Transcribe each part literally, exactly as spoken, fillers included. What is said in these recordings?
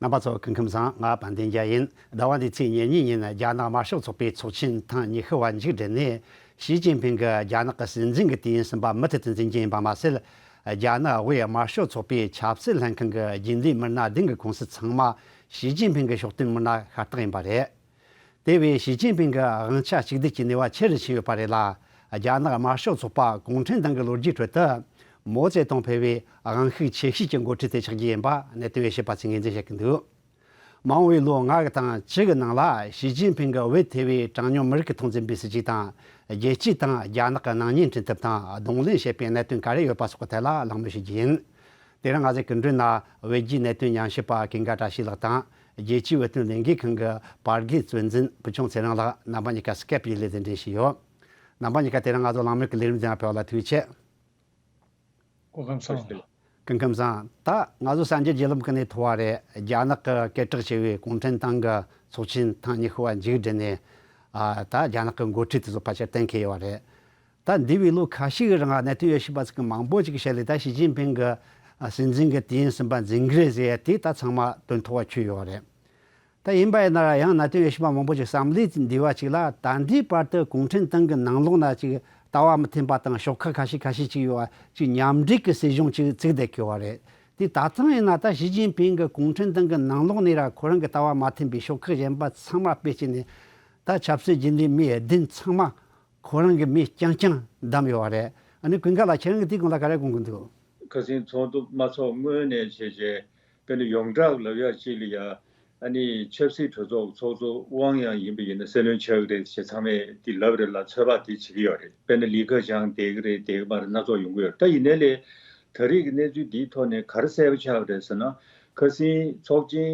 རྣམ་པ་ཚོ་སྐུ་ཁམས་བཟང་། ང་དཔལ་ལྡན་རྒྱལ་ཡིན། ཟླ་བ་འདིའི་ཚེས་ཉེར་གཉིས་ཉིན་རྒྱ་ནག་དམར་ཤོག་ཚོགས་པའི་ཚོགས་ཆེན་ཐེངས་ཉི་ཤུ་བ་མཇུག་བསྒྲིལ་ནས། ཞི་ཅིན་ཕིང་གིས་རྒྱ་ནག་གི་སྲིད་འཛིན་གྱི་དུས་ཡུན་གསུམ་པ་མུ་མཐུད་དུ་འཛིན་རྒྱུ་ཡིན་པ་མ་ཟད། རྒྱ་ནག་དབུས་དམར་ཤོག་ཚོགས་པའི་ཆབ་སྲིད་ལྷན་ཁང་གི་རྒྱུན་ལས་མི་སྣ་བདུན་གྱི་ཁོངས་སུ་ཚང་མ་ཞི་ཅིན་ཕིང་གི་ཕྱོགས་མཐུན་མི་སྣ་ཤ་སྟག་ཡིན་པ་རེད། དེ་བས་ཞི་ཅིན་ཕིང་གི་དབང་ཆ་གཅིག་སྡུད་ཀྱི་ནུས་པ་ཆེ་རུ་ཕྱིན་ཡོད་པ་རེད་ལ། རྒྱ་ནག་དམར་ཤོག་ཚོགས་པ་གུང་ཁྲན་ཏང་གི་ལོ་རྒྱུས་ཁྲོད་དུ་མའོ་ཙེ་ཏུང་ཕེབས་པའི་དབང་ཤུགས་ཆེ་ཤོས་ཀྱི་འགོ་ཁྲིད་དེ་ཆགས་རྒྱུ་ཡིན་པ་གནད་དོན་དབྱེ་ཞིབ་པ་ཚོས་ངོས་འཛིན་བྱེད་ཀྱི་འདུག། མ་འོངས་པའི་ལོ་ལྔ་གི་དང་བཅུ་གི་ནང་ལ་ཞི་ཅིན་ཕིང་གི་བོད་ཐེ་བའི་གྲངས་ཉུང་མི་རིགས་ཀྱི་ཐོག་འཛིན་པའི་སྲིད་ཇུས་དང་། རྒྱལ་སྤྱི་དང་རྒྱ་ནག་གི་སྣང་བརྙན་འཕྲིན་ཐབས་དང་གདོང་ལེན་བྱེད་པའི་གནད་དོན་ག་རེ་ཡོད་པ་སོགས་ཐད་ལ་གླེང་མོལ་ཞུ་རྒྱུ་ཡིན། དེ་རིང་ང་ཚོའི་སྐུ་མགྲོན་ན་བོད་བརྒྱུད་གནད་དོན་ཉམས་ཞིབ་པ་ཀུན་དགའ་བཀྲ་ཤིས་ལགས་དང་། རྒྱལ་སྤྱིའི་བོད་དོན་ལས་འགུལ་ཁང་གི་པར་དགེ་གཙོ་འཛིན་བུ་ཆུང་ཚེ་རིང་ལགས། རྣམ་པ་གཉིས་ཀ་སི་ཀེབ་བརྒྱུད་ལས་གདན་འདྲེན་ཞུས་ཡོད། རྣམ་པ་གཉིས་ཀ་དེ་རིང་ང་ཚོ་གླེང་མོལ་གྱི་ལས་རིམ་འདིར་ཕེབས་པ་ལ་ཐུགས་རྗེ་ཆེ། སྐུ་ཁམས་བཟང་། སྐུ་ཁམས་བཟང་། ད་ང་ཚོ་གསར་འགྱུར་བརྒྱུད་ལམ་ཁག་ནས་ཐོས་པ་རེད། རྒྱ་ནག་གི་སྐད་གྲགས་ཆེ་བའི་གུང་ཁྲན་ཏང་གི་ཚོགས་ཆེན་ཐེངས་ཉི་ཤུ་བ་མཇུག་བསྒྲིལ་ནས། ཨ། ད་རྒྱ་ནག་གི་འགོ་ཁྲིད་དེ་ཚོ་ཕལ་ཆེར་གཏན་འཁེལ་ཡོད་པ་རེད། ད་འདས་པའི་ལོ་ཁ་ཤས་ཀྱི་རིང་གནད་དོན་དབྱེ་ཞིབ་པ་ཚོ་གིས་མང་པོ་ཅིག་གི་བཤད་ལས། ད་ཞི་ཅིན་ཕིང་གིས་སྲིད་འཛིན་གྱི་དུས་ཡུན་གསུམ་པ་འཛིན་གི་རེད་ཟེར་ཡ་དེ་ད་ཚང་མ་དོན་ཐོག་བ་ཆུད་ཡོད་པ་རེད། ད་ཡིན་པ་ཡིན་ན་ཡང་གནད་དོན་དབྱེ་ཞིབ་པ་མང་པོ་ཅིག་བསམ་བློ་འདི་བ་ཅིག་ལ། ད་ལྟའི་བར་དུ་གུང་ཁྲན་ཏང་གི་ནང་ལོགས་ན་ཅིག་ལྟ་བ་མི་མཐུན་པ་དང་ཤོག་ཁག་ཁ་ཤས་ཁ་ཤས་ཅིག་ཡོད་པ་ཅིག་མཉམ་འབྲེལ་གྱི་སྲིད་གཞུང་ཅིག་བཙུགས་བསྡད་ཀྱི་ཡོད་པ་རེད། དེ་ད་ཐེངས་ཡིན་ན་ད་ཞི་ཅིན་ཕིང་གིས་གུང་ཁྲན་ཏང་གི་ནང་ལོགས་ནས་ར་ཁོ་རང་གི་ལྟ་བ་མ་མཐུན་པའི་ཤོག་ཁག་གཞན་པ་ཚང་མ་སྤེལ་བྱས་ནས། ད་ཆབ་སྲིད་རྒྱུན་ལས་མི་བདུན་ཚང་མ་ཁོ་རང་གི་མི་རྐྱང་རྐྱང་བདམས་ཡོད་པ་རེད། ཨ་ནི་ཀུན་དགའ་ལགས། ཁྱེད་རང་གིས་དེའི་སྐོར་ལ་ག་རེ་དགོངས་ཀྱི་འདུག། ཁ་སང་ཚོགས་འདུ་མ་ཚོགས་སྔོན་ནས་བྱས་བྱས། དཔེར་ན་ཡོངས་གྲགས་ལབ་ཡག་ཅིག་ལ་ཡ། ཨ་ནི་ཆབ་སྲིད་གྲོས་ཚོགས་ཚོགས་གཙོ་དབང་ཡང་ཡིན་པ་ཡིན་ན་སྲིད་བློན་ཆགས་ཀྱི་རེད་ཅེས་ཚང་མས་འདི་ལབ་རེད་ལ། ཚོད་དཔག་འདི་བྱེད་ཀྱི་ཡོད་རེད། དཔེར་ན་ལི་ཁེ་ཆང་བསྡད་ཀྱི་རེད། བསྡད་ཀྱི་མ་རེད། སྣ་ཚོགས་ཡོང་གི་ཡོད་རེད། ད་ཡིན་ནའི་ལས་ད་རེས་ཀྱི་གནས་ཚུལ་འདིའི་ཐོག་ནས་ག་རེ་གསལ་པོ་ཆགས་པ་རེད་ཟེར་ན། ཁ་སང་ཚོགས་ཆེན་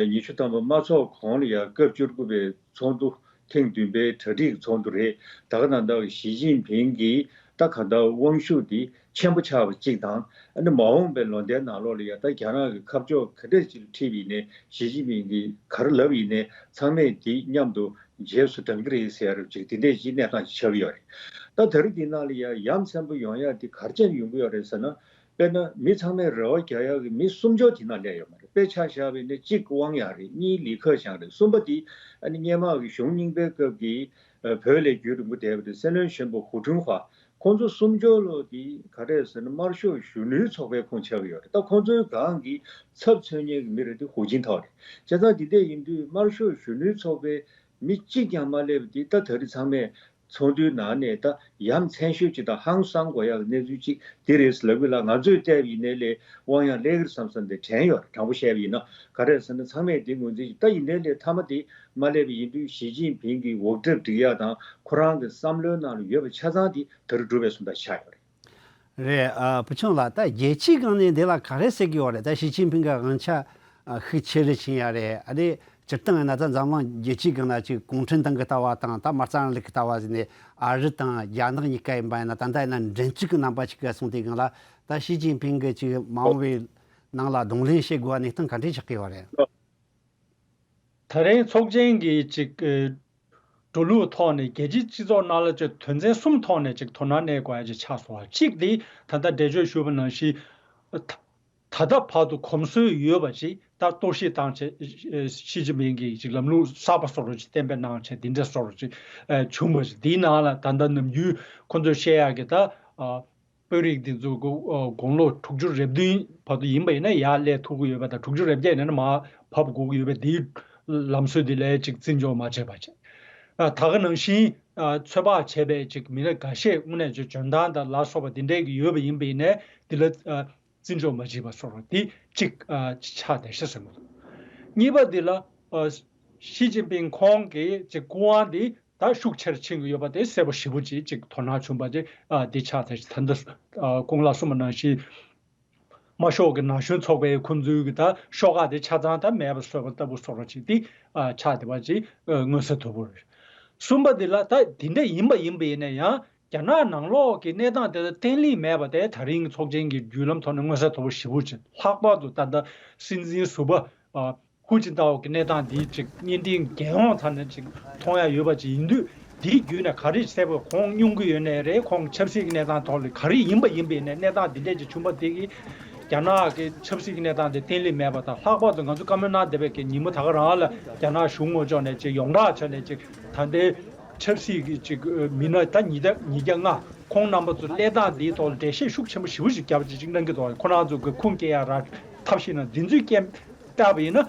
ཉི་ཤུ་ཐམ་པ་མ་ཚོགས་གོང་ལ་ཡ་སྐབས་བཅུ་དགུ་པའི་ཚོགས་འདུ་ཐེངས་བདུན་པའི་གྲ་སྒྲིག་ཚོགས་འདུ་རེད། ད་ག་ནང་ལྟར་ཞི་ཅིན་ཕིང་གིས་ད་ག་ད་དབང་ཤུགས་འདི་ཆེན་པོ་ཆགས་པ་གཅིག་དང་། ཨ་ནི་མ་འོངས་པའི་ལོ་ཟླའི་ནང་ལོགས་ལ་ཡ་ད་རྒྱ་ནག་གི་ཁ་ཕྱོགས་ག་འདྲས་ཅིག་ལ་ཁྲིད་པ་ཡིན་ནའི། ཞི་ཅིན་ཕིང་གིས་ག་རེ་ལབ་ཡིན་ནའི་ཚང་མས་འདི་མཉམ་དུ་རྗེས་སུ་འབྲང་གི་རེད་ཟེར་ཡ་རབ་ཅིག་དེ་འདྲས་ཅིག་གནས་སྟངས་ཅིག་ཆགས་ཀྱི་ཡོད་རེད། ད་ད་རེས་འདི་ནང་ལ་ཡ་ཡ་མཚན་པོ་ཡོང་ཡ་འདི་ག་རེ་བྱས་ནས་ཡོང་གི་ཡོད་རེད་ཟེར་ན། དཔེར་ན་མི་ཚང་མས་རེ་བ་རྒྱག་ཡག་གི་མི་སུམ་ཅུ་དེ་ནང་སླེབས་ཡོད་མ་རེད། དཔེ་ཆ་བཞག་པ་ཡིན་ན་གཅིག་ཝང་ཡང་རེད། གཉིས་ལི་ཁེ་ཆང་རེད། གསུམ་པ་དེ་ཨ་ནི་སྔོན་མ་གི་གཞུང་རྙིང་པའི་སྐབས་ཀྱི་བོད་ལ་རྒྱུན་རིང་པོ་བསྡད་པ་དེ་སྲིད་བློན་གཞོན་པ་ཧུའུ་ཁྲུན་ཧྭ། ཁོང་ཚོ་སུམ་ཅུ་ལོ་དེ་ག་རེ་ཟེར་ན་དམར་ཤོག་གཞོན་ནུའི་ཚོགས་པའི་ཁོངས་ཆགས་ཀྱི་ཡོད་རེད། ད་ཁོང་ཚོའི་སྒང་གི་ཚབ་མཚོན་མཁན་གྱི་མི་རེད་དེ་ཧུའུ་ཅིན་ཐའོ་རེད། བྱས་ཙང་དེ་འདྲ་ཡིན་དུས་དམར་ཤོག་གཞོན་ནུའི་ཚོགས་པའི་མི་གཅིག་ཀྱང་མ་སླེབས་པ་དེ་ད་ད་རེས་ཚང་མས་ཚོགས་འདུའི་ནང་ནས་ད་ཡ་མཚན་ཤོས་ཅིག་དང་ཧང་སང་དགོས་ཡག་གི་གནས་ཚུལ་ཅིག་དེ་རེད་ལབ་གི་ལ། ང་ཚོས་བལྟས་པ་ཡིན་ནའི་ལས་དབང་ཡང་སླེབས་ཀྱི་རེད་བསམ་བསམ་དེ་དྲན་ཡོད་རེད། དྲང་པོ་བཤད་པ་ཡིན་ན། ག་རེ་ཟེར་ན་ཚང་མས་དེ་ངོས་འཛིན་ཅིག་ད་ཡིན་ནའི་ལས་མཐའ་མ་དེ་མ་སླེབས་པ་ཡིན་དུས་ཞི་ཅིན་ཕིང་གི་འུག་སྒྲ་སྒྲིག་ཡག་དང་ཁོ་རང་གི་བསམ་བློའི་ནང་ལ་ཡོད་པ་ཆ་ཚང་དེ་ད་རུང་འགྲུབ་པའི་བཟོ་ལྟ་ཆགས་ཡོད་རེད། རེད། ཨ། བུ་ཆུང་ལགས། ད་རྒྱལ་སྤྱིའི་སྒང་ནས་འདི་ལ་ག་རེ་ཟེར་གི་ཡོད་རེད། ད་ཞི་ཅིན་ཕིང་གི་དབང་ཆ་ཨ་ཤུགས་ཆེ་རུ་ཕྱིན་ཡ་རེད། ཨ་ནི་སྤྱིར་བཏང་ཡིན་ན་ད་འཛམ་གླིང་རྒྱལ་སྤྱིའི་སྒང་ན་ཅིག་གུང་ཁྲན་ཏང་གི་ལྟ་བ་དང་ད་མ་རྩ་རིང་ལུགས་ཀྱི་ལྟ་བ་ཟེར་ནས། ཨ་རི་དང་རྒྱ་ནག་གཉིས་ཀ་ཡིན་པ་ཡིན་ན་ད་ལྟ་ཡིན་ན་མགྲིན་གཅིག་གི་རྣམ་པ་ཞིག་ག་སོང་དུས་སྒང་ལ། ད་ཞི་ཅིན་ཕིང་གིས་ཅིག་མ་འོངས་པའི་ནང་ལ་གདོང་ལེན་བྱེད་དགོས་པ་གནས་སྟངས་ག་འདྲས་ཆགས་ཀྱི་ཡོད་རེད། ད་རིང་ཚོགས་ཆེན་གྱི་ཅིག་ཨ་འགྲོ་ལུགས་ཐོག་ནས་རྒྱལ་སྤྱིའི་སྤྱི་ཚོགས་ནང་ལ་ཅིག་དོན་ཚན་གསུམ་ཐོག་ནས་ཅིག་དོ་སྣང་གནས་དགོས་ཡ་ཅིག་ཆགས་སོང་བ། གཅིག་དེ་ད་ལྟ་འགྲེལ་བརྗོད་ཞུས་པ་ནང་བཞིན། ད་ད་ལྟ་བར་དུ་གོམས་སྲོལ་ཡོད་པ་ཅིག་ད་གཏོར་བཤིག་བཏང་བྱས། ཞི་ཅིན་ཕིང་གིས་ཅིག་ལམ་ལུགས་གསར་པ་བཟོ་འདྲ་ཅིག་གཏན་འབེབས་གནང་བྱས། དེ་འདྲ་བཟོ་འདྲ་ཅིག་བྱུང་བ་ཅིག་དེའི་ནང་ལ་ད་ལྟ་ནམ་རྒྱུན་ཁོ་ཚོས་བཤད་ཡག་གི་ད་ཨ། དཔོན་རིགས་འདི་ཚོ་དགུང་ལོ་དྲུག་ཅུ་རེ་བདུན་བར་དུ་ཡིན་པ་ཡིན་ན་ཡར་སླེབས་ཐུབ་ཀྱི་ཡོད་པ་དང་། དྲུག་ཅུ་རེ་བརྒྱད་ནས་ནི་མར་བབས་དགོས་ཀྱི་ཡོད་པ། འདིའི་ལམ་སྲོལ་འདི་ལ་ཅིག་བརྩི་འཇོག་མ་བྱས་པ་བྱས། ད་ག་ནང་བཞིན་ཚོད་དཔག་བྱས་པའི་ཅིག་མི་སྣ་འགའ་ཤས་དངོས་གནས་ཅིག་འཇོན་ཐང་དང་ལ་སོགས་པ་འདི་འདྲས་ཀྱི་ཡོད་པ་ཡིན་པ་ཡིན་ནའི་འདི་ལ་བརྩི་འཇོག་མ་བྱས་པ་སོགས་འདི་གཅིག་ཆགས་བསྡད་ཤག་ཟེར་གྱི་འདུག། གཉིས་པ་འདི་ལ་ཞི་ཅིན་ཕིང་ཁོང་གི་ཅིག་སྐུ་དབང་འདི་ད་ཤུགས་ཆེར་ཕྱིན་གྱི་ཡོད་པ་དེ་གསལ་པོ་ཞེ་པོ་ཅིག་ཅིག་དོ་སྣང་བྱུང་བ་ཅིག་ཨ། དེ་ཆགས་ཚར། ད་ལྟ་ཨ། སྐུ་ངོ་ལགས་གསུངས་པ་ནང་བཞིན་དམར་ཤོག་གི་ན་གཞོན་ཚོགས་པའི་ཁོང་ཚོའི་གི་ད་ཤོག་ཁག་དེ་ཆ་ཚང་ད་མེད་པ་བཟོས་པ་ལྟ་བུ་བཟོ་འདྲ་ཅིག་དེ་ཨ། ཆགས་བསྡད་པ་ཅིག་ཨ། མངོན་གསལ་དོད་པོ་རེད། གསུམ་པ་དེ་ལ་ད་དེ་འདྲ་ཡིན་པ་ཡིན་པ་ཡིན་ན་ཡང་རྒྱ་ནག་ནང་ལོགས་ཀྱི་གནས་སྟངས་དེ་ལ་བརྟན་ལྷིང་མེད་པ་དེ་ད་རིང་ཚོགས་ཆེན་གྱི་བརྒྱུད་ལམ་ཐོག་ནས་མངོན་གསལ་དོད་པོ་ཞེ་པོ་ཅིག། ལྷག་པར་དུ་ད་ལྟ་སྲིད་འཛིན་ཟུར་པ་ཨ། ཧུའུ་ཅིན་ཐའོ་གི་གནས་སྟངས་འདི་ཅིག་བརྙན་འཕྲིན་རྒྱལ་ཡོངས་ཐོག་ནས་ཅིག་མཐོང་ཡ་ཡོད་པ་ཅིག་ཡིན་དུས། འདིའི་བརྒྱུད་ནས་ག་རེ་གསལ་པོ་ཁོང་སྙུང་གི་ཡོད་ནའི་རེད། ཁོང་ཆབ་སྲིད་ཀྱི་གནས་སྟངས་ཐོག་ལ་ག་རེ་ཡིན་པ་ཡིན་པའི་ནས་གནས་སྟངས་འདི་འདྲས་ཅིག་བྱུང་བ་དེ་གིས་ རྒྱ་ནག་གི་ཆབ་སྲིད་ཀྱི་གནས་སྟངས་དེ་བརྟན་ལྷིང་མེད་པ་དང་། ལྷག་པར་དུ་ང་ཚོ་བཀའ་མོལ་གནང་བསྡད་པའི་གི་ཉིན་མོ་ད་ག་རང་ལ་རྒྱ་ནག་གཞུང་ངོས་ཕྱོགས་ནས་ཅིག་ཡོངས་གྲགས་ཆ་ནས་ཅིག་ད་ལྟའི་ཆབ་སྲིད་ཀྱི་ཅིག་མི་སྣ་ད་ཉིས་བརྒྱ་ཉིས་བརྒྱ་ལྔ་ཁོང་རྣམ་པ་ཚོ་སླེབས་སྟངས་འདིའི་ཐོག་ལ་འགྲེལ་བཤད་ཤུགས་ཆེན་པོ་ཞེ་པོ་ཞིག་བརྒྱབ་ཅིག་ཅིག་གནང་གི་འདུག་ཁོ་རང་ཚོ་གི་ཁུངས་སྐྱེལ་ཡ་ར་ཐབས་ཤེས་ན་འདི་ཚོའི་རྐྱེན་བཏགས་པ་ཡིན་ན།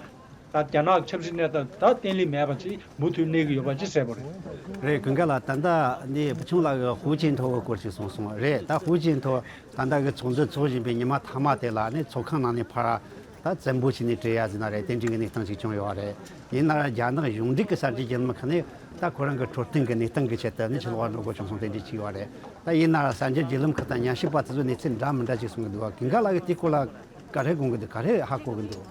ད་རྒྱ་ནག་གི་ཆབ་སྲིད་གནས་སྟངས་ད་བརྟན་ལྷིང་མེད་པ་ཅིག་མུ་མཐུད་གནས་ཀྱི་ཡོད་པ་ཅིག་གསལ་པོ་རེད། རེད། ཀུན་དགའ་ལགས། ད་ལྟ་ནི་བུ་ཆུང་ལགས་ཀྱིས་ཧུའུ་ཅིན་ཐའོ་གི་སྐོར་ཞིག་གསུངས་སོང་། རེད། ད་ཧུའུ་ཅིན་ཐའོ་ད་ལྟ་གི་ཚོགས་འདུ་ཚོགས་བཞིན་པའི་ཉི་མ་མཐའ་མ་དེ་ལ་ནི་ཚོགས་ཁང་ནང་ནས་ཕར་ད་བཙན་པོ་བྱས་ནས་བྲོས་ཡ་ཟེར་ན་རེད། དེ་འདྲའི་གི་གནས་སྟངས་ཤིག་བྱུང་ཡོད་རེད། ཡིན་ན་རྒྱ་ནག་གཞུང་འབྲེལ་གྱི་གསར་འགྱུར་བརྒྱུད་ལམ་ཁག་ནས་ད་ཁོ་རང་གི་འཕྲོད་བསྟེན་གྱི་གནས་སྟངས་ཀྱི་ཆེད་དུ་ནི་ཕྱི་ལོགས་འགྲོ་དགོས་བྱུང་སོང་། དེ་འདྲ་ཅིག་ཡོད་རེད། ད་ཡིན་ན་གསར་འགྱུར་བརྒྱུད་ལམ་ཁག་དང་ཉམས་ཞིབ་པ་དེ་ཚོ་གནས་ཚུལ་འདྲ་མི་འདྲ་ཅིག་གསུང་གི་འདུག་ཀུན་དགའ་ལགས་ཀྱིས་དེའི་སྐོར་ལ་ག་རེ་དགོངས་ཀྱི་འདུག་ག་རེ་ཧ་གོ་གི་འདུག་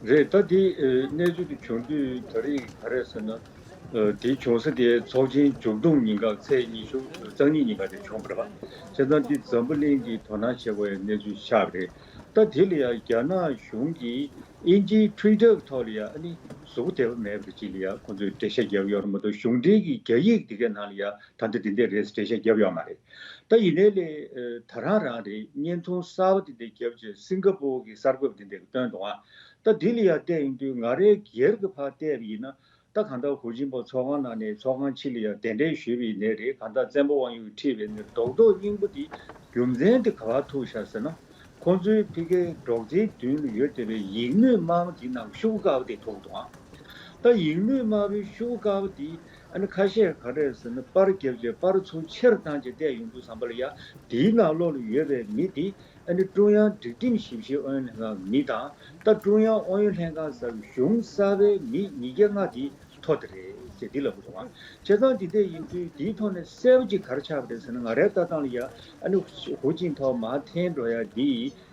རེད། ད་དེ་ཨ་གནས་ཚུལ་དེ་བྱུང་དུས་ད་རེས་ག་རེ་ཟེར་ན། ཨ་དེ་བྱུང་ས་དེ་ཚོགས་ཆེན་མཇུག་བསྡོམས་ཉིན་ག་ཚེས་ཉི་ཤུ་རྩ་གཉིས་ཉིན་ག་དེ་བྱུང་བ་རེད་པ། བྱས་ཙང་འདི་འཛམ་བུ་གླིང་གིས་དོ་སྣང་བྱེད་དགོས་པའི་གནས་ཚུལ་ཆགས་པ་རེད། ད་དེ་ལ་ཡང་རྒྱ་ནག་གཞུང་གིས་དབྱིན་ཇིའི་ཊུའི་ཊར་གྱི་ཐོག་ལ་ཡང་ཨ་ནི་གཟུགས་བདེ་བོ་མེད་པ་ཅིག་ལ་ཡང་ཁོང་ཚོས་འགྲེལ་བཤད་བརྒྱབ་ཡོད་རེད་མ་གཏོགས། གཞུང་འབྲེལ་གྱི་རྒྱ་ཡིག་དེ་གའི་ནང་ལ་ཡང་ད་ལྟ་དེ་འདྲའི་རེད་འགྲེལ་བཤད་བརྒྱབ་ཡོད་མ་རེད། ད་ཡིན་ནའི་ལས་ཨ་ད་རང་རང་རེད། བརྙན་ཐུང་གསར་པ་དེ་འདྲ་བརྒྱབ་བྱས་སིང་ག་པུར་གྱི་གསར་འགོད་པ་དེ་འདྲས་ཀྱིས་བཏོན་འདུག་ཨ་ད་དེ་ལ་ཡང་བལྟས་ཡོང་དུས་ང་རའི་སྒེར་གྱི་ཕར་བལྟས་པ་ཡིན་ན། ད་གང་ལྟར་ཧུའུ་ཅིན་ཐའོ་ཚོགས་ཁང་ནང་ནས་ཚོགས་ཁང་ཕྱི་ལ་ཡང་གདན་འདྲེན་ཞུས་པ་ཡིན་ནའི་རེད། གང་ལྟར་བཙན་པོ་དབང་ཡོད་ཁྲིད་པ་ཡིན་ནའི་རེད། རྡོག་རྡོག་སྙིང་པོ་དེ་རྒྱུ་མཚན་དེ་ག་པར་ཐུག་བཞག་ཟེར་ན། ཁོང་ཚོའི་ཕ་གིའི་སྒྲོག་ཙེའི་མདུན་ལ་ཡོད་བསྡད་པའི་ཡིག་སྣོད་དམར་པོ་དེའི་ནང་ཤོག་བུ་དཀར་པོ་དེ་ཐུག་འདུག་ཨ། ད་ཡིག་སྣོད་དམར་པོའི་ཤོག་བུ་དཀར་པོ་དེ་ཨ་ནི་ཁ་ཤས་ག་རེ་ཟེར་ན་པར་བརྒྱབ་བྱས་པར་ཚུར་ཕྱིར་བཏང་བྱས་བལྟས་ཡོང་དུས་ཙམ་པ་ལ་ཡ་དེའི་ནང་ལོགས་ལ་ཡོད་པའི་མི་དེ་ཨ་ནི་ཀྲུང་དབྱང་སྒྲིག་ཁྲིམས་ཞིབ་བཤེར་ཨུ་ཡོན་ལྷན་ཁང་གི་མི་དང་། ད་ཀྲུང་དབྱང་ཨུ་ཡོན་ལྷན་ཁང་ཟེར་བའི་གཞུང་གསར་པའི་མི་ཉིས་བརྒྱ་ལྔ་དེ་ཐོ་དེ་རེད་ཅེས་འདི་ལབ་དགོས་འདུག་ཨ། བྱས་ཙང་འདི་འདྲ་ཡིན་དུས་འདིའི་ཐོག་ནས་གསལ་པོ་ཅིག་ག་རེ་ཆགས་པ་རེད་ཟེར་ན། ང་རའི་ལྟ་སྟངས་ལ་ཡ་ཨ་ནི་ཧུའུ་ཅིན་ཐའོ་མར་འཐེན་འགྲོ་ཡ་འདི་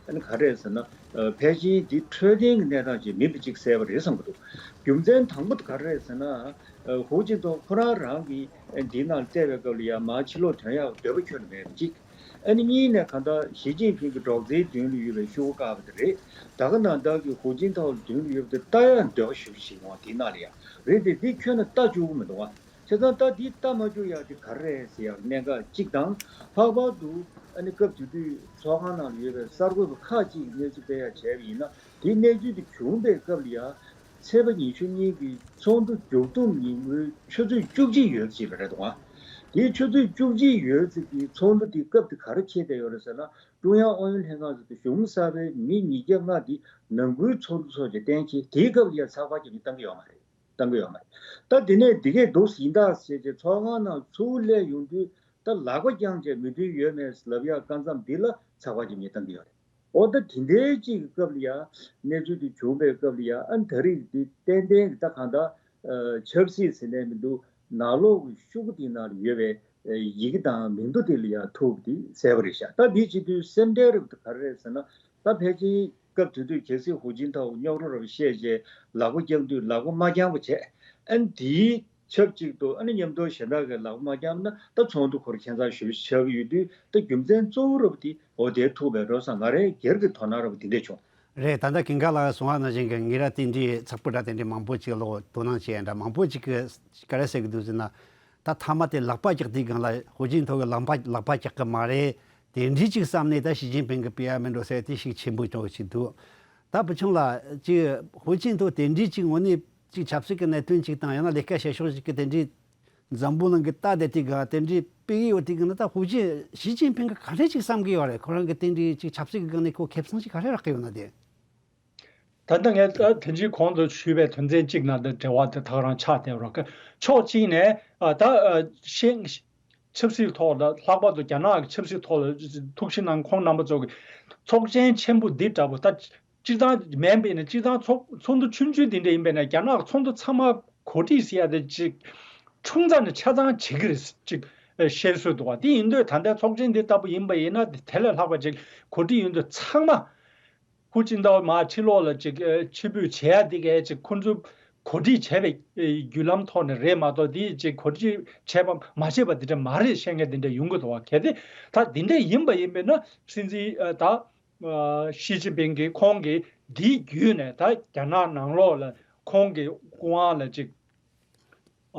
ཨ་ནི་ག་རེ་རེད་ཟེར་ན། ཨ་ཕལ་ཆེར་འདི་འཕྲོད་བསྟེན་གྱི་གནས་སྟངས་ཅིག་མིན་པ་ཅིག་གསལ་པོ་རེད་བསམ་གྱི་འདུག་རྒྱུ་མཚན་དང་པོ་དེ་ག་རེ་རེད་ཟེར་ན། ཨ་ཧུའུ་ཅིན་ཐའོ་ཁོ་རང་རང་གིས་འདིའི་ནང་བལྟས་པའི་སྐབས་ལ་ཡ་མར་ཕྱི་ལོགས་ཐོན་ཡག་འདོད་པ་ཁྱོན་ནས་མེད་པ་ཅིག་ཨ་ནི་གཉིས་ནས་གང་ལྟར་ཞི་ཅིན་ཕིང་གི་སྒྲོག་ཙེའི་མདུན་ལ་ཡོད་པའི་ཤོག་བུ་དཀར་པོ་དེ་རེད། ད་ག་ནང་ལྟར་གྱི་ཧུའུ་ཅིན་ཐའོ་མདུན་ལ་ཡོད་པ་དེ་ལྟ་ཡག་འདོད་པ་ཞེ་པོ་ཞིག་འོང་དེའི་ནང་ལ་ཡ། རེད་དེ་འདི་ཁྱོན་ནས་ལྟ་བཅུག་གི་མི་འདུག་ཨ། བྱས་ཙང་ད་འདི་ལྟ་མ་བཅུག་ཡག་དེ་ག་རེ་རེད་ཟེར་ཡག་གནད་འགག་གཅིག་དང་། ལྷག་པར་དུ་ཨ་ནི་སྐབས་དེ་དུས་ཚོགས་ཁང་ནང་ལ་ཡོད་པའི་གསར་འགོད་པ་ཁག་ཅིག་གིས་གནས་ཚུལ་སྤེལ་ཡག་བྱས་པ་ཡིན་ན། དེའི་གནས་ཚུལ་དེ་བྱུང་པའི་སྐབས་ལ་ཡ། ཚེས་པ་ཉི་ཤུ་གཉིས་ཀྱི་ཚོགས་འདུ་མཇུག་བསྡོམས་ཉིན་མོའི་ཆུ་ཚོད་བཅུ་གཅིག་ཡོལ་ཅིག་ལ་རེད་འདུག་ཨ། དེའི་ཆུ་ཚོད་བཅུ་གཅིག་ཡོལ་ཙམ་གྱི་ཚོགས་འདུ་དེ་སྐབས་དེ་ག་རེ་འཁེལ་བསྡད་ཡོད་རེད་ཟེར་ན། ཀྲུང་དབྱང་ཨུ་ཡོན་ལྷན་ཁང་ཟེར་དུས་གཞུང་གསར་པའི་མི་ཉིས་བརྒྱ་ལྔ་དེ་ནང་ཁུལ་ཚོགས་འདུ་ཚོགས་བྱས་གཏན་འཁེལ། དེའི་སྐབས་ལ་ཡ་ཚགས་པར་རྒྱབ་ནས་བཏང་གི་ཡོད་མ་རེད། བཏང་གི་ཡོད་མ་རེད། ད་དེ་ནས་འདི་གས་འདུག་ཡིན་ད་ཟེར་བྱས་ཚོགས་ཁང་ནང་ཚུར་སླེབས་ཡོང་དུས་ད་ལག་པ་བརྐྱངས་བྱས་མོས་མཐུན་ཡོད་མེད་ལབ་ཡག་སྐབས་མཚམས་འདི་ལ་ཚགས་པར་རྒྱབ་ནས་བཏང་གི་ཡོད་རེད། ཨོ་ད་དེ་འདྲའི་གཅིག་གི་སྐབས་ལ་ཡ། གནས་ཚུལ་དེ་བྱུང་བའི་སྐབས་ལ་ཡ། ཨ་ད་རེས་འདི་ཏན་ཏན་གྱི་ད་གང་ལྟར་ཨ་ཆབ་སྲིད་ཟེར་ནས་མི་འདུག་ནང་ལོགས་ཀྱི་ཤོག་གུ་དེའི་ནང་ལ་ཡོད་པའི་ཨ་ཡི་གེ་དང་མིང་ཐོ་དེ་ལ་ཡ་ཐུག་པ་དེ་གསལ་པོ་རེད་ཤག་ད་འདི་བྱེད་དུས་སེམས་ཁྲལ་རེ་བ་དེ་ག་རེ་རེད་ཟེར་ན། ད་ཕལ་ཆེར་སྐབས་དེ་དུས་གལ་སྲིད་ཧུའུ་ཅིན་ཐའོ་རྙོག་དྲ་རེ་བ་བཤད་བྱས་ལག་པ་བརྐྱངས་དུས་ལག་པ་མ་བརྐྱངས་པ་བྱས། ཨ་ནི་དེའི་ཆབས་ཅིག་ཏུ་ཨ་ནི་མཉམ་དུ་གཞན་དག་གིས་ལག་པ་མ་བརྐྱངས་ན་ད་ཚོགས་འདུ་ཁོ་རང་ཁྱད་མཚར་ཞེ་པོ་ཆགས་ཀྱི་ཡོད་དུས། ད་རྒྱུ་མཚན་གཙོ་བོ་རེད་པ་དེ་འོ་དེ་ཐུག་པའི་རེད་བསམ། ང་རའི་སྒེར་གྱི་དོ་སྣང་རེད་པ་དེ་འདྲས་བྱུང་། རེད། ད་ལྟ་ཀུན་དགའ་ལགས་གསུངས་པ་ནང་བཞིན་གྱི་ངེད་རང་དེ་འདྲའི་ཚགས་པར་འདྲ་དེ་འདྲའི་མང་པོ་ཅིག་ལོག་དོ་སྣང་བྱས་འདྲ་མང་པོ་ཅིག་གིས་ག་རེ་ཟེར་གྱི་འདུག་ཟེར་ན། ད་མཐའ་མ་དེ་ལག་པ་རྒྱག་དུས་སྒང་ལ་ཧུའུ་ཅིན་ཐའོ་གིས་ལག་པ་ལག་པ་རྒྱག་གི་མ་རེད། དེ་འདྲའི་ཅིག་བསམ་ནས་ད་ཞི་ཅིན་ཕིང་གིས་སྤེལ་ཡ་མིན་འགྲོ་ཟེར་དེ་ཞིག་ཆེན་པོ་ཅིག་འདུག་ད་བུ་ཆུང་ལགས་ཅིག་ཧུའུ་ཅིན་ཐའོ་དེ་འདྲའི་ཅིག་དངོས་གནས་ཅིག་ཆབ་སྲིད་ཀྱི་གནད་དོན་ཅིག་དང་ཡང་ན་ལས་ཀ་བྱེད་ཕྱོགས་ཅིག་གི་དེ་འདྲའི་འཛམ་བུ་གླིང་གི་ལྟ་བསྡད་དུས་སྒང་དེ་འདྲའི་སྤེལ་གྱི་ཡོད་དུས་སྒང་ན། ད་ཧུའུ་ཅིན་ཞི་ཅིན་ཕིང་གིས་ག་རེ་ཅིག་བསམ་གྱི་ཡོད་རེད། ཁོ་རང་གིས་དེ་འདྲའི་ཅིག་ཆབ་སྲིད་ཀྱི་སྒང་ནས་ཁོ་ཁེ་བཟང་ཅིག་ག་རེ་རག་གི་ཡོད་ན་དེ། ད་ལྟ་ངས་ད་དེ་རྗེས་གོང་དུ་ཞུས་པའི་དོན་ཚན་གཅིག་ནང་དུ་འབྲེལ་བ་དེ་ད་ག་རང་ཆགས་བསྡད་རོགས། ཕྱོགས་གཅིག་ནས་ཨ་ད་ཨ་ཤེས་ཆབ་སྲིད་ཐོག་ལ། ལྷག་པར་དུ་རྒྱ་ནག་གི་ཆབ་སྲིད་ཐོག་ལ་ཐུགས་ཞིབ་གནང་། ཁོང་རྣམ་པ་ཚོ་གི་ཚོགས་ཆེན་ཆེན་པོ་འདི་འདྲ་པོ་ད་སྤྱིར་བཏང་མིན་པས་ན། སྤྱིར་བཏང་ཚོགས་ཚོགས་འདུ་ཆུང་ཆུང་འདི་འདྲ་ཡིན་པས་ན། རྒྱ་ནག་གི་ཚོགས་འདུ་ཚང་མ་གོ་སྒྲིག་ཟེར་ཡ་དེ་ཅིག་ཆུང་ཙག་ནས་ཆ་ཚང་བྱེད་ཀྱི་རེད་ཅིག་བཤད་སྲོལ་འདུག་པ། དེ་ཡིན་དུས་ད་ལྟའི་ཚོགས་ཆེན་འདི་ལྟ་བུ་ཡིན་པ་ཡིན་ན། དེ་དེ་ལས་ལྷག་པ་ཅིག་གོ་སྒྲིག་ཡོད་དུས་ཚང་མ་ཧུའུ་ཅིན་ཐའོ་མར་ཕྱི་ལོགས་ལ་ཅིག་ཨ་ཕྱིར་འབུད་བྱེད་ཡ་འདི་གས་ཅིག་ཁོང་ཚོ་གོ་སྒྲིག་བྱས་པའི་ཨ་བརྒྱུད་ལམ་ཐོག་ནས་རེད་མ་གཏོགས། འདི་ཅིག་གོ་སྒྲིག་བྱས་པ་མ་བྱས་པ་འདི་འདྲ་མ་རེད་བཤད་མཁན་འདི་འདྲ་ཡོང་གི་འདུག་པ། གལ་ཏེ་ད་འདི་འདྲ་ཡིན་པ་ཡིན་པས་ན། སྲིད་འཛིན་ཨ་ད་ཨ་ཞི་ཅིན་ཕིང་གིས་ཁོང་གིས་འདིའི་བརྒྱུད་ནས་ད་རྒྱ་ནག་ནང་ལོགས་ལ་ཁོང་གི་སྐུ་དབང་ལ་ཅིག་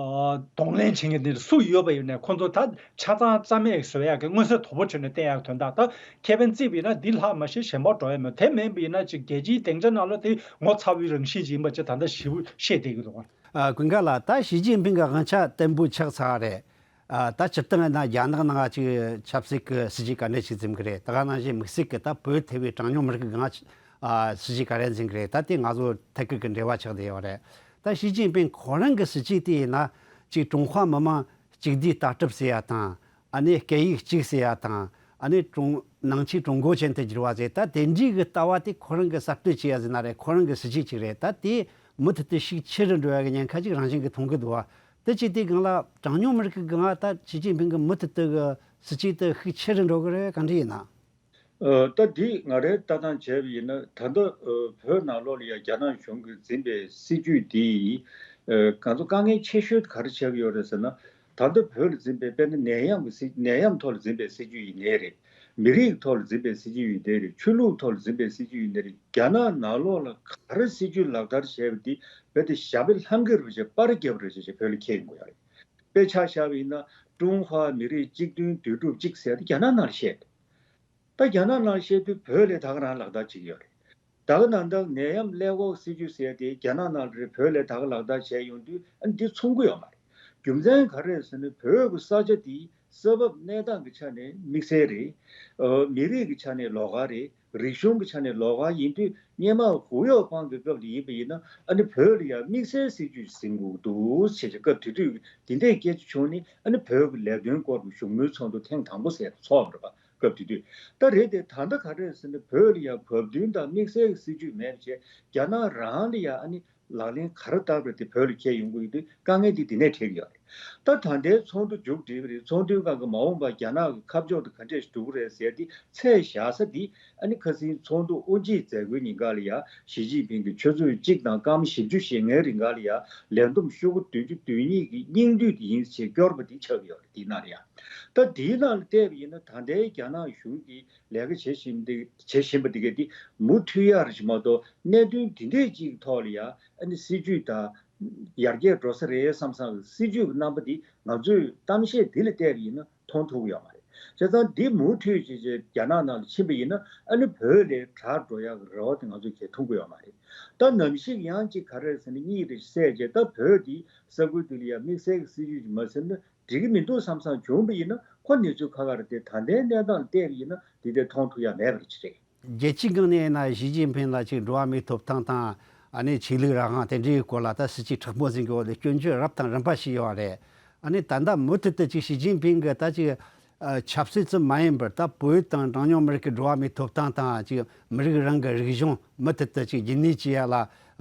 གདོང་ལེན་བྱེད་མཁན་དེ་སུ་ཡོད་པ་ཡིན་ནའི་ཁོང་ཚོ་ད་ཆ་ཚང་རྩ་མེད་བཟོ་ཡག་གི་མངོན་གསལ་དོད་པོ་བྱས་ནས་བསྟན་ཡག་དོན་དག་ད་ཁེ་ཕན་བརྩིས་པ་ཡིན་ན་འདི་ལྷག་མ་ཤེས་གཞན་པ་འགྲོ་ཡ་མེད། དེ་མིན་པ་ཡིན་ན་ཅིག་རྒྱལ་སྤྱིའི་སྡིངས་ཆ་ནང་ལ་དེ་ངོ་ཚ་བོའི་རང་བཞིན་ཅིག་ཡིན་པ་ཅིག་ད་ལྟ་ཞེ་པོ་ཤེས་བསྡད་ཀྱི་འདུག་ཨ། ཀུན་དགའ་ལགས། ད་ཞི་ཅིན་ཕིང་གི་དབང་ཆ་བརྟན་པོ་ཆགས་ཚར་རེད། ཨ། ད་སྤྱིར་བཏང་ཡིན་ན་རྒྱ་ནག་ནང་ཅིག་ཆབ་སྲིད་ཀྱི་སྲིད་ཇུས་ག་འདྲ་ཞིག་འཛིན་གྱི་རེད། ད་ག་ནང་བཞིན་དམིགས་བསལ་གྱི་ད་བོད་ཐེ་བའི་གྲངས་ཉུང་མི་རིགས་ཀྱི་སྒང་ཨ་སྲིད་ཇུས་ག་རེ་འཛིན་གྱི་རེད། ད་དེ་ང་ཚོ་ཐད་ཀར་གྱི་འབྲེལ་བ་ཆགས་བསྡད་ཡོད་རེད། ད་ཞི་ཅིན་ཕིང་ཁོ་རང་གི་སྲིད་ཇུས་དེ་ཡིན་ན་ཅིག་ཀྲུང་ཧྭ་མི་དམངས་གཅིག་བསྡུས་ལྟ་གྲུབ་ཟེར་ཡ་དང་། ཨ་ནི་སྐད་ཡིག་གཅིག་ཟེར་ཡ་དང་། ཨ་ནི་ཀྲུང་ནང་ཆོས་ཀྲུང་གོ་ཅན་དུ་བསྒྱུར་བ་ཟེར། ད་དེ་འདྲའི་གི་ལྟ་བ་དེ་ཁོ་རང་གི་གསར་གཏོད་བྱེད་ཡ་ཟེར་ན་རེད། ཁོ་རང་གི་སྲིད་ཇུས་གཅིག་རེད། ད་དེ་མུ་མཐུད་དུ་ཤུགས་ཆེ་རུ་འགྲོ་ཡ་གི་ཉེན་ཁ་ཅིག་རང་བཞིན་གྱིས་མཐོང་གི་འདུག་བ། དེ་བྱས་དུས་སྒང་ལ་གྲངས་ཉུང་མི་རིགས་ཀྱི་སྒང་ལ་ད་ཞི་ཅིན་ཕིང་གི་མུ་མཐུད་དུ་གི་སྲིད་ཇུས་དེ་ཤུགས་ཆེ་རུ་འགྲོ་གི་རེད། ག་འདྲ་ཡིན་ན། ཨ། ད་འདི་ང་རའི་ལྟ་སྟངས་བྱས་པ་ཡིན་ན་ད་ལྟ་ཨ་བོད་ནང་ལོགས་ལ་ཡ་རྒྱ་ནག་གཞུང་གིས་འཛིན་པའི་སྲིད་ཇུས་འདི་ཨ་ང་ཚོ་དཀའ་ངལ་ཆེ་ཤོས་ག་རེ་ཆགས་ཀྱི་ཡོད་རེད་ཟེར་ན། ད་ལྟ་བོད་ལ་འཛིན་པའི་དཔེར་ན་ནད་ཡམས་ཀྱི་སྲིད་ནད་ཡམས་ཐོག་ལ་འཛིན་པའི་སྲིད་ཇུས་ཡིན་ནའི་རེད། མི་རིགས་ཐོག་ལ་འཛིན་པའི་སྲིད་ཇུས་ཡིན་ནའི་རེད། ཆོས་ལུགས་ཐོག་ལ་འཛིན་པའི་སྲིད་ཇུས་ཡིན་ནའི་རེད། རྒྱ་ནག་ནང་ལོགས་ལ་ག་རེ་སྲིད་ཇུས་ལག་བསྟར་བྱས་པ་འདི་རྦད་དེ་ཞྭ་དཔེ་ལྷམ་གྱི་རུ་བྱས་པར་རྒྱབ་རེ་བྱས་བྱས་བོད་ལ་འཁྱེར་ཡོང་གི་ཡོད་རེད། དཔེ་ཆ་བཞག་པ་ཡིན་ན་ཀྲུང་ཧྭ་མི་རིགས་གཅིག་མཐུན་འདུས་གྲུབ་གཅིག་ཟེར་ཏེ་རྒྱ་ནག་ནང་ལ་བཤད། ད་རྒྱ་ནག་ནང་བཤད་དུས་བོད་ལ་ད་ག་རང་ལག་བསྟར་བྱེད་ཀྱི་ཡོད་རེད། ད་ག་ནང་ལྟར་ནད་ཡམས་ཀླད་ཀོར་སྲིད་ཇུས་ཟེར་ཏེ་རྒྱ་ནག་ནང་ལ་རེད། བོད་ལ་ད་ག་ལག་བསྟར་བྱས་ཡོང་དུས་ཨ་ནི་འདི་མཚུངས་ཀྱི་ཡོད་མ་རེད། རྒྱུ་མཚན་ག་རེ་རེད་ཟེར་ན་བོད་ཀྱི་ས་ཆ་འདི་ས་བབ་གནས་སྟངས་ཀྱི་ཆ་ནས་དམིགས་བསལ་རེད། ཨ། མི་རིགས་ཀྱི་ཆ་ནས་ལོགས་ཀ་རེད། རིག་གཞུང་གི་ཆ་ནས་ལོགས་ཀ་ཡིན་དུས་སྔོན་མ་ཧུའུ་ཡའོ་པང་གི་སྐབས་ལ་ཡིན་པ་ཡིན་ན་ཨ་ནི་བོད་ལ་ཡང་དམིགས་བསལ་སྲིད་ཇུས་འཛིན་དགོས་འདུག་ཟེར་བྱས་སྐབས་དེ་དུས་དེ་འདྲའི་སྐད་ཆ་བྱུང་ནས་ཨ་ནི་བོད་ཀྱི་ལས་དོན་སྐོར་གྱི་བཞུགས་མོལ་ཚོགས་འདུ་ཐེངས་དང་པོ་ཟེར་ཚོགས་པ་རེད་པ། སྐབས་དེ་དུས་ད་རེད་དེ་ད་ལྟ་ག་རེ་རེད་ཟེར་ན་བོད་ལ་ཡང་བབ་བསྟུན་དང་དམིགས་བསལ་གྱི་སྲིད་ཇུས་མེད་པ་བྱས་རྒྱ་ནག་རང་ལ་ཡང་ཨ་ནི་ལག་ལེན་ག་རེ་བསྟར་བ་དེ་བོད་ལ་འཁྱེར་ཡོང་གི་ཡོད་དུས་དཀའ་ངལ་འདི་འདི་ནས་འཕྲད་ཀྱི་ཡོད་རེད། ད་ད་ལྟའི་ཚོགས་འདུ་མཇུག་སྒྲིལ་བ་རེད། ཚོགས་འདུའི་སྒང་གི་མ་འོངས་པ་རྒྱ་ནག་གི་ཁ་ཕྱོགས་དེ་ག་འདྲས་ཤིག་འགྲོ་གི་རེད་ཟེར་དེ་ཚད་བཞག་ས་འདི་ཨ་ནི་ཁ་སང་ཚོགས་འདུ་དབུ་འབྱེད་མཛད་སྒོའི་ཉིན་ཀ་ལ་ཡ་ཞི་ཅིན་ཕིང་གིས་ཆུ་ཚོད་གཅིག་དང་སྐར་མ་བཞི་བཅུ་ཞེ་ལྔའི་རིང་ག་ལ་ཡ་ལས་བསྡོམས་ཤོག་གུ་བདུན་ཅུ་དོན་གཉིས་ཀྱི་སྙིང་བསྡུས་དེ་ཡིན་ཞེས་སྐྱོར་པ་འདི་ཆགས་ཀྱི་ཡོད་རེད། འདིའི་ནང་ལ་ཡ་ད་འདིའི་ནང་ལ་བལྟས་པ་ཡིན་ན་ད་ལྟའི་རྒྱ་ནག་གཞུང་གིས་ལས་ཀ་བྱེད་བཞིན་འདི་བྱེད་བཞིན་པ་འདི་ག་འདི་མུ་མཐུད་ཡག་རེད་མ་གཏོགས་གནད་དོན་འདི་འདྲས་ཅིག་གི་ཐོག་ལ་ཡ་ཨ་ནི་སྲིད་ཇུས་དང་ཡར་རྒྱས་འགྲོ་ས་རེད་བསམ་བསམ་གི་སྲིད་ཇུས་ཀྱི་རྣམ་པ་འདི་ང་ཚོས་གཏམ་བཤད་འདི་ལ་བལྟས་པ་ཡིན་ན་མཐོང་ཐུབ་ཀྱི་ཡོད་མ་རེད། བྱས་ཙང་འདི་མུ་མཐུད་བྱས་བྱས་རྒྱ་ནག་ནང་ལ་ཕྱིན་པ་ཡིན་ན་ཨ་ནི་བོད་ལ་དྲག་འགྲོ་ཡག་གི་རེ་བ་དེ་ང་ཚོས་གས་མཐོང་གི་ཡོད་མ་རེད། ད་ནམ་ཞིག་ཡང་ཅིག་ག་རེ་ཟེར་ན་གཉིས་རེ་བཤད་བྱས་ད་བོད་འདི་ས་ཁུལ་འདི་ལ་ཡ་དམིགས་བསལ་གྱི་སྲིད་ཇུས་ཅིག་མ་ཟིན་ན་འགྲིག་གི་མི་འདུག་བསམ་བསམ་བྱུང་བ་ཡིན་ན་ཁོ་གནས་ཚུལ་ཁ་ཁ་རེད་དེ། ད་ལྟའི་གནས་སྟངས་ལ་བལྟས་པ་ཡིན་ན་དེ་འདྲའི་མཐོང་ཐུབ་ཡ་མེད་པ་ཅིག་རེད། རྒྱལ་སྤྱིའི་སྒང་ནས་ཡིན་ན་ཞི་ཅིན་ཕིང་ལ་ཅིག་འགྲོ་བ་མིའི་ཐོབ་ཐང་དང་ཨ་ནི་ཆོས་ལུགས་རང་དབང་དེ་འདྲའི་སྐོར་ལ་ད་སྲིད་ཇུས་དྲག་པོ་འཛིན་དགོས་ལ་སྐྱོན་བརྗོད་རབ་དང་རིམ་པ་བྱས་ཡོད་རེད། ཨ་ནི་ད་ལྟ་མུ་མཐུད་དུ་ཅིག་ཞི་ཅིན་ཕིང་གི་ད་ཅིག་ཨ་ཆབ་སྲིད་ཙམ་མ་ཡིན་པར་ད་བོད་དང་གྲངས་ཉུང་མི་རིགས་ཀྱི་འགྲོ་བ་མིའི་ཐོབ་ཐང་དང་ཅིག་མི་རིགས་རང་གི་རིག་གཞུང་མུ་མཐུད་དུ་ཅིག་རྒྱུན་གནས་བྱེད་ཡ་ལ་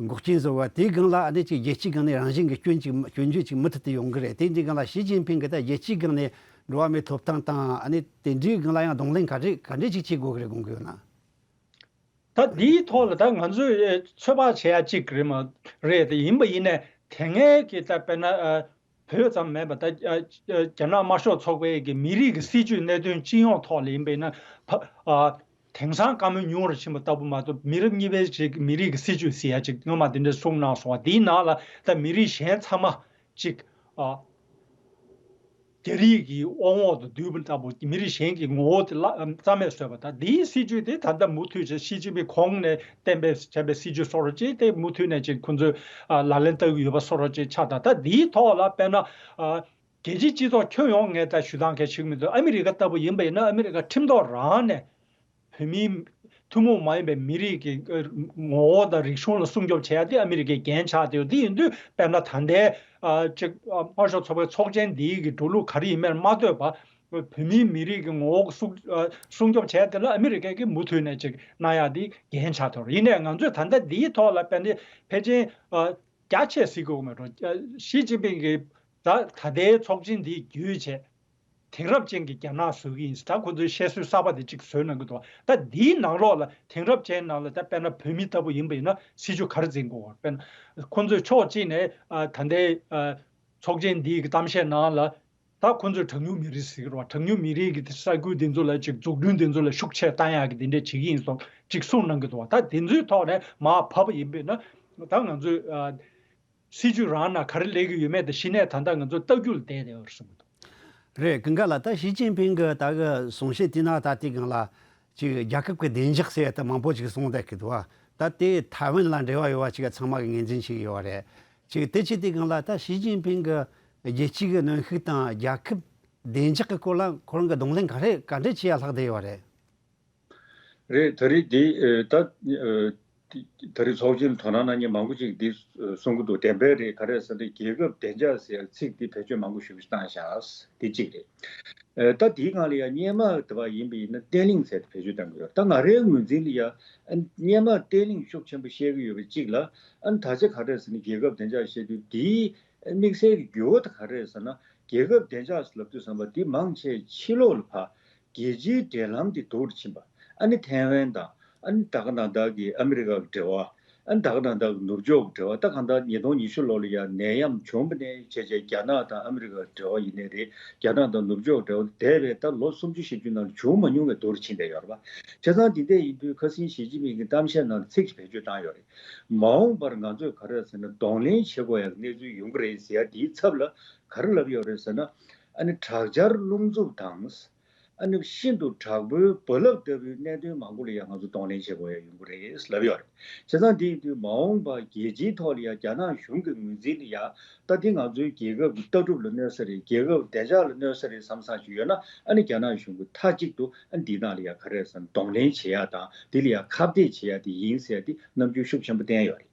འགོག་རྐྱེན་བཟོ་བ་དེའི་སྒང་ལ་ཨ་ནི་ཅིག་རྒྱལ་སྤྱིའི་སྒང་ནས་རང་བཞིན་གྱི་སྐྱོན་ཅིག་སྐྱོན་བརྗོད་ཅིག་མུ་མཐུད་དུ་ཡོང་གི་རེད། དེ་འདྲའི་སྒང་ལ་ཞི་ཅིན་ཕིང་གི་ད་རྒྱལ་སྤྱིའི་སྒང་ནས་འགྲོ་བ་མིའི་ཐོབ་ཐང་དང་ཨ་ནི་དེ་འདྲའི་སྒང་ལ་ཡང་གདོང་ལེན་ག་འདྲ་ག་འདྲ་ཅིག་བྱེད་དགོས་ཀྱི་རེད་དགོངས་ཀྱི་ཡོད་ན། ད་འདིའི་ཐོག་ལ་ད་ང་ཚོས་ཨེ་ཚོད་དཔག་བྱེད་ཡ་གཅིག་རེད་མ་རེད། དེ་ཡིན་པ་ཡིན་ནའི་དེ་སྔའི་གི་ད་དཔེར་ན་ཨ་བོད་ཙམ་མེད་པ་ད་ཨ་ཨ་རྒྱ་ནག་དམར་ཤོག་ཚོགས་པའི་གི་མི་རིགས་ཀྱི་སྲིད་ཇུས་གནད་དོན་སྤྱི་ཡོངས་ཐོག་ལ་ཡིན་པ་ཡིན་ན་ཕ་ཨ་དེང་སང་བཀའ་མོལ་ཉུང་རུ་ཕྱིན་པ་ལྟ་བུ་མ་གཏོགས་མི་རབས་གཉིས་པའི་ཅིག་མི་རིགས་ཀྱི་སྲིད་ཇུས་ཟེར་ཡ་ཅིག་སྔོན་མ་དེ་འདྲ་གསུངས་གནང་སོང་བ། དེའི་ནང་ལ་ད་མི་རིགས་གཞན་ཚང་མ་ཅིག་ཨ། རྒྱ་རིགས་ཀྱི་དབང་འོག་ཏུ་བསྡུས་པ་ལྟ་བུ་མི་རིགས་གཞན་གྱི་ངོ་བོ་དེ་ལ་རྩ་མེད་བཟོས་པ་དང་། འདིའི་སྲིད་ཇུས་དེ་ད་ལྟ་མུ་མཐུད་བྱས་ཞི་ཅིན་ཕིང་ཁོང་ནས་གཏན་འབེབས་བྱས་པའི་སྲིད་ཇུས་བཟོ་འདྲ་ཅིག་དེ་མུ་མཐུད་ནས་ཅིག་ཁོང་ཚོས་ཨ་ལག་ལེན་བསྟར་གྱི་ཡོད་པ་བཟོ་འདྲ་ཅིག་ཆགས། ད་ད་འདིའི་ཐོག་ལ་དཔེར་ན་ཨ་རྒྱལ་སྤྱིའི་སྤྱི་ཚོགས་ཁྱོན་ཡོངས་ངས་ད་ཞུ་སྟངས་གལ་ཆེ་གི་མི་འདུག་ཨ་མི་རི་ཀ་ལྟ་བུ་ཡིན་པ་ཡིན་ན་ཨ་མི་རི་ཀ་ཁྲིམས་ཐོག་རང་ནས་བོད་མིའི་ཐུན་མོང་མ་ཡིན་པའི་མི་རིགས་ཀྱི་ཨ་ངོ་བོ་དང་རིག་གཞུང་ལ་སྲུང་སྐྱོབ་བྱེད་ཡ་དེ་ཨ་མི་རི་ཀའི་འགན་ཆགས་བསྡད་ཡོད། དེ་ཡིན་དུས་དཔེར་ན་ད་ལྟའི་ཨ་ཅིག་ཨ་དམར་ཤོག་ཚོགས་པའི་ཚོགས་ཆེན་འདིའི་གི་འགྲོ་ལུགས་ག་རེ་ཡིན་མིན་མ་ལྟོས་པར་བོད་མིའི་མི་རིགས་ཀྱི་ངོ་བོ་སྲུང་ཨ་སྲུང་སྐྱོབ་བྱེད་ཡ་དེ་ལ་ཨ་མི་རི་ཀས་ཀྱིས་མུ་མཐུད་ནས་ཅིག་གནང་ཡ་དེ་འགན་ཆགས་ཐུབ་རེད། ཡིན་ནའི་ང་ཚོས་ད་ལྟ་འདིའི་ཐོག་ལ་དཔེར་ན་ཕལ་ཆེར་ཨ་རྒྱ་ཆེ་ཟེར་དགོས་མེད་འགྲོ། ཨ་ཞི་ཅིན་ཕིང་གིས་ད་ད་ལྟའི་ཚོགས་ཆེན་འདི་བརྒྱུད་བྱས། དེང་རབས་ཅན་གྱི་རྒྱ་ནག་བཟོ་གི་ཡིན་ཟེར། ད་ཁོ་ཚོའི་བཤད་སྲོལ་གསར་པ་དེ་གཅིག་བཟོས་གནང་གི་འདུག་ད་འདིའི་ནང་ལོགས་ལ་དེང་རབས་ཅན་ནང་ལ་ད་དཔེར་ན་བོད་མི་ལྟ་བུ་ཡིན་པ་ཡིན་ན་སྲིད་ཇུས་ག་རེ་འཛིན་དགོས། དཔེར་ན་ཁོ་ཚོས་ཕྱོགས་གཅིག་ནས་ཨ་ད་ལྟའི་ཨ་ཚོགས་ཆེན་འདིའི་གི་གཏམ་བཤད་ནང་ལ་ད་ཁོ་ཚོས་གྲངས་ཉུང་མི་རིགས་ཟེར་གི་རེད་བ། གྲངས་ཉུང་མི་རིགས་ཀྱི་ས་ཁུལ་འདི་ཚོ་ལ་ཅིག་འཛུགས་སྐྲུན་འདི་ཚོ་ལ་ཤུགས་ཆེ་བཏང་ཡག་གི་འདི་འདྲས་བྱེད་ཀྱི་ཡིན་སོགས་ཅིག་གསུངས་གནང་གི་འདུག་ད་འདི་ཚོའི་ཐོག་ནས་མར་བབས་པ་ཡིན་པ་ཡིན་ན་ད་ང་ཚོས་ཨ། སྲིད་ཇུས་རང་ན་ག་རེ་ལས་ཀྱི་ཡོད་མེད་དང་གཞི་ནས་ད་ལྟ་ང་ཚོ་ལྟ་རྒྱུ་ལ་བསྡད་བསྡད་ཡོད་རེད་བསམ་གྱི་འདུག་རེད། ཀུན་དགའ་ལགས། ད་ཞི་ཅིན་ཕིང་གི་ད་གི་གསུང་བཤད་དེ་ན་ད་དེ་སྒང་ལ་ཅིག་རྒྱལ་ཁབ་ཀྱི་བདེ་འཇགས་ཟེར་ཡ་ད་མང་པོ་ཅིག་གསུངས་བསྡད་ཀྱི་འདུག་བ། ད་དེ་ཐའེ་ཝན་ལ་འབྲེལ་བ་ཡོད་བ་ཅིག་ཚང་མ་གི་ངོས་འཛིན་བྱེད་ཀྱི་ཡོད་རེད། ཅིག་དེ་ཆེད་དེ་སྒང་ལ་ད་ཞི་ཅིན་ཕིང་གི་རྒྱལ་སྤྱི་གི་གནོན་ཤུགས་དང་རྒྱལ་ཁབ་བདེ་འཇགས་ཀྱི་སྐོར་ལ་ཁོ་རང་གི་གདོང་ལེན་ག་རེ་ག་འདྲས་བྱེད་ཡ་ལྷག་བསྡད་ཡོད་རེད། རེད། ད་རེས་འདི་ཨ་ད་ཨ་ད་རེས་ཚོགས་ཆེན་དོ་སྣང་གནང་མཁན་མང་པོ་ཅིག་འདི་ཨ་གསུང་གི་འདུག་བདེན་པ་རེད། ག་རེ་ཟེར་ན་རྒྱལ་ཁབ་བདེ་འཇགས་ཟེར་ཡ་ཚིག་འདི་བེད་སྤྱོད་མང་པོ་ཞེ་པོ་ཞིག་བཏང་བཞག་འདི་གཅིག་རེད། ཨ་ད་དེའི་སྒང་ལ་ཡང་སྔོན་མ་དེ་བ་ཡིན་པ་ཡིན་ན་བརྟན་ལྷིང་ཟེར་ཏེ་བེད་སྤྱོད་བཏང་གི་ཡོད། ད་ང་རའི་ངོས་འཛིན་ལ་ཡང་ཨ་སྔོན་མ་བརྟན་ལྷིང་ཤུགས་ཆེན་པོ་བཤད་ཀྱི་ཡོད་པ་གཅིག་ལ། ཨ་ད་ཆ་ག་རེ་ཟེར་ན་རྒྱལ་ཁབ་བདེ་འཇགས་བཤད་དུས་དེའི་དམིགས་བསལ་གྱི་འགྱུར་བ་དེ་ག་རེ་ཟེར་ན། རྒྱལ་ཁབ་བདེ་འཇགས་ལབ་དུས་ཙམ་པ་འདི་མང་ཆེ་ཕྱི་ལོགས་ལ་ཕར་རྒྱལ་སྤྱིའི་འབྲེལ་ལམ་འདི་སྡུག་རུ་ཕྱིན་པ། ཨ་ནི་ཐའེ་ཝན་དང་། ཨ་ནི་ད་ག་ནང་བཞིན་གྱི་ཨ་མི་རི་ཀ་གི་འབྲེལ་བ། ཨ་ནི་ད་ག་ནང་བཞིན་གྱི་ནུབ་ཕྱོགས་ཀྱི་འབྲེལ་བ། ད་གང་ལྟར་ཉིས་སྟོང་ཉི་ཤུ་ལོ་ལ་ཡང་ནད་ཡམས་བྱུང་བ་ནས་བྱས་བྱས་རྒྱ་ནག་དང་ཨ་མི་རི་ཀ་འབྲེལ་བ་ཡིན་ནའི་རེད། རྒྱ་ནག་དང་ནུབ་ཕྱོགས་འབྲེལ་བ་འདས་པའི་ད་ལོ་སུམ་ཅུ་བཞི་བཅུ་ནང་ལ་བྱུང་མ་མྱོང་བའི་སྡུག་རུ་ཕྱིན་བསྡད་ཡོད་རེད་པ། བྱས་ཙང་འདི་འདྲ་ཡིན་དུས་ཁ་སང་ཞི་ཅིན་ཕིང་གི་གཏམ་བཤད་ནང་ཚིག་ཅིག་བེད་སྤྱོད་བཏང་ཡོད་རེད། མ་འོངས་པར་ང་ཚོས་ག་རེ་ཟེར་ན་གདོང་ལེན་བྱེད་དགོས་ཡག་གནས་ཚུལ་ཡོང་གི་རེད་ཟེར་ཡ་དེའི་ཚབ་ལ་ག་རེ་ལབ་ཡོད་རེད་ཟེར་ན། ཨ་ནི་དྲག་ཆར་རླུང་འཚུབ་དང་། ཨ་ནི་ཤིན་ཏུ་དྲག་པོའི་རྦ་རླབས་ལྟ་བུའི་གནད་དོན་མང་པོ་ལ་ཡང་ང་ཚོ་གདོང་ལེན་བྱེད་དགོས་ཡ་ཡོང་གི་རེད་ལབ་ཡོད་རེད། བྱས་ཙང་དེ་ཡིན་དུས་མ་འོངས་པ་རྒྱལ་སྤྱིའི་ཐོག་ལ་ཡང་རྒྱ་ནག་གཞུང་གི་ངོས་འཛིན་ལ་ཡང་ད་འདི་ང་ཚོའི་རྒྱལ་ཁབ་ཀྱི་ལྟ་གྲུབ་ལ་གནོད་ས་རེད། རྒྱལ་ཁབ་བདེ་འཇགས་ལ་གནོད་ས་རེད་བསམ་བསམ་ཞིག་ཡོད་ན། ཨ་ནི་རྒྱ་ནག་གཞུང་གིས་མཐའ་གཅིག་ཏུ་ཨ་ནི་འདིའི་ནང་ལ་ཡང་ག་རེ་ཟེར་ན་གདོང་ལེན་བྱེད་ཡ་དང་འདི་ལ་ཡང་ཁ་གཏད་བྱེད་ཡ་དེ་ཡིན་ཟེར་ཡ་དེ་རྣམ་འགྱུར་ཤུགས་ཆེན་པོ་བསྟན་ཡོད་རེད།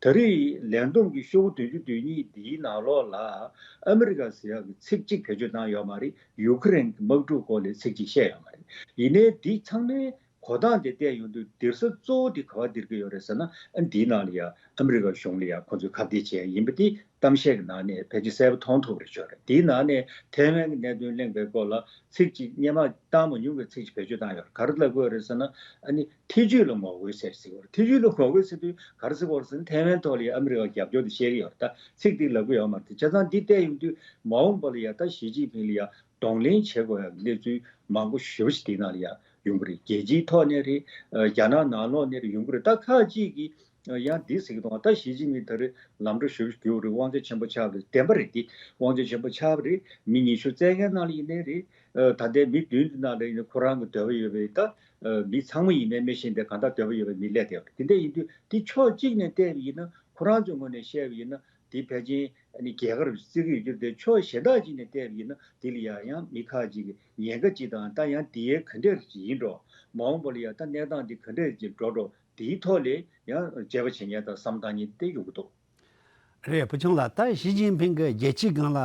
ད་རེས་ལས་བསྡོམས་ཀྱི་ཤོག་བུ་བདུན་ཅུ་དོན་གཉིས་འདིའི་ནང་ལོགས་ལ་ཨ་མི་རི་ཀ་ཟེར་ཡག་གི་ཚིག་གཅིག་བེད་སྤྱོད་བཏང་ཡོད་མ་རེད། ཡུ་ཁུ་རེན་གྱི་དམག་འཁྲུག་སྐོར་ལ་ཚིག་གཅིག་བཤད་ཡོད་མ་རེད། ཡིན་ནའི་འདི་ཚང་མའི་གོ་སྟངས་དེ་བལྟས་ཡོང་དུས་སྡིར་ས་གཙོ་བོ་དེ་ག་པར་སྡིར་གྱི་ཡོད་རེད་ཟེར་ན། ཨ་འདིའི་ནང་ལ་ཡང་ཨ་མི་རི་ཀ་གཞུང་ལ་ཡང་ཁོ་ཚོས་ཁ་གཏད་བྱས་ཡིན་པ་དེ་གཏམ་བཤད་ཀྱི་ནང་ནས་ཕལ་ཆེར་གསལ་པོ་མཐོང་ཐུབ་རེད་ཤག་རེད། དེའི་ནང་ནས་ཐའེ་ཝན་གྱི་གནད་དོན་གླེང་བའི་སྐོར་ལ་ཚིག་གཅིག་སྔོན་མ་བཏང་མ་མྱོང་བའི་ཚིག་ཅིག་བེད་སྤྱོད་བཏང་ཡོད་རེད། ག་རེ་ལབ་དགོས་རེད་ཟེར་ན། ཨ་ནི་ཐེ་ཇུས་ལ་ངོ་རྒོལ་ཟེར་ཟེར་གྱི་ཡོད་རེད། ཐེ་ཇུས་ལ་ངོ་རྒོལ་ཟེར་དུས་ག་རེ་ཟེར་གྱི་ཡོད་རེད་ཟེར་ན། ཐའེ་ཝན་ཐོག་ལ་ཡང་ཨ་མི་རི་ཀ་རྒྱབ་སྐྱོར་དེ་བཤད་ཀྱི་ཡོད་རེད། ད་ཚིག་དེ་ལབ་གི་ཡོད་མ་རེད། བྱས་ཙང་འདི་བལྟས་ཡོང་དུས་མ་འོངས་པ་ལ་ཡང་ད་ཞི་ཅིན་ཕིང་ལ་ཡང་གདོང་ལེན་བྱེད་དགོས་ཡག་གནས་ཚུལ་མང་པོ་ཞེ་པོ་ཞིག་དེའི་ནང་ལ་ཡང་ཡོང་གི་རེད། རྒྱལ་སྤྱིའི་ཐོག་ནས་རེད། ཨ་རྒྱ་ནག་ནང་ལོགས་ནས་རེད། ཡོང་གི་རེད། ད་ཁག་ཅིག་གིས་ཡང་འདི་ཟེར་གྱི་འདུག་ད་ཞི་ཅིན་ཕིང་ད་རེས་ལམ་འགྲོ་ཞེ་པོ་ཞིག་བརྒྱུད་རེད། དབང་ཆ་ཆེན་པོ་ཆགས་པ་རེད། བདེན་པ་རེད། འདི་དབང་ཆ་ཆེན་པོ་ཆགས་པ་རེད། མི་ཉི་ཤུ་བཙལ་མཁན་ནང་ལ་ཡིན་ནའི་རེད། ཨ་ད་ལྟའི་མི་བདུན་དེ་ནང་ལ་ཡིན་ན་ཁོ་རང་གི་འདོད་པ་ཡོད་པའི་ད་ཨ་མི་ཚང་མ་ཡིན་ནའི་མི་གཞན་དེ་གང་ལྟར་འདོད་པ་ཡོད་པའི་མི་སླེབས་བསྡད་ཡོད་རེད། དེ་འདྲ་ཡིན་དུས་འདི་ཕྱོགས་གཅིག་ནས་བལྟས་པ་ཡིན་ན། ཁོ་རང་ཚོའི་ངོས་ནས་བཤད་པ་ཡིན་ན། འདི་ཕལ་ཆེར་ཨ་ནི་རྒྱལ་ཁ་རུ་བརྩི་གི་ཡོད་རྒྱུ་དེ། ཕྱོགས་གཞན་དག་ཅིག་ནས་བལྟས་པ་ཡིན་ན་འདི་ལ་ཡང་ཡང་མི་ཁག་ཅིག་གིས་ཉེན་ཁ་ཅིག་དང་། ད་ཡང་འདི་ཡའི་ག་འདྲས་ཅིག་ཡིན་འགྲོ། མ་འོངས་པ་ལ་ཡང་ད་གནས་སྟངས་འདི་ག་འདྲས་ཅིག་འགྲོ་འགྲོ། འདིའི་ཐོག་ལ་ཡང་དཔྱད་པ་བྱེད་མཁན་དང་བསམ་བློ་བཏང་མཁན་དེ་ཡོང་གི་འདུག་རེད། བུ་ཆུང་ལགས། ད་ཞི་ཅིན་ཕིང་གི་རྒྱལ་སྤྱིའི་སྒང་ལ་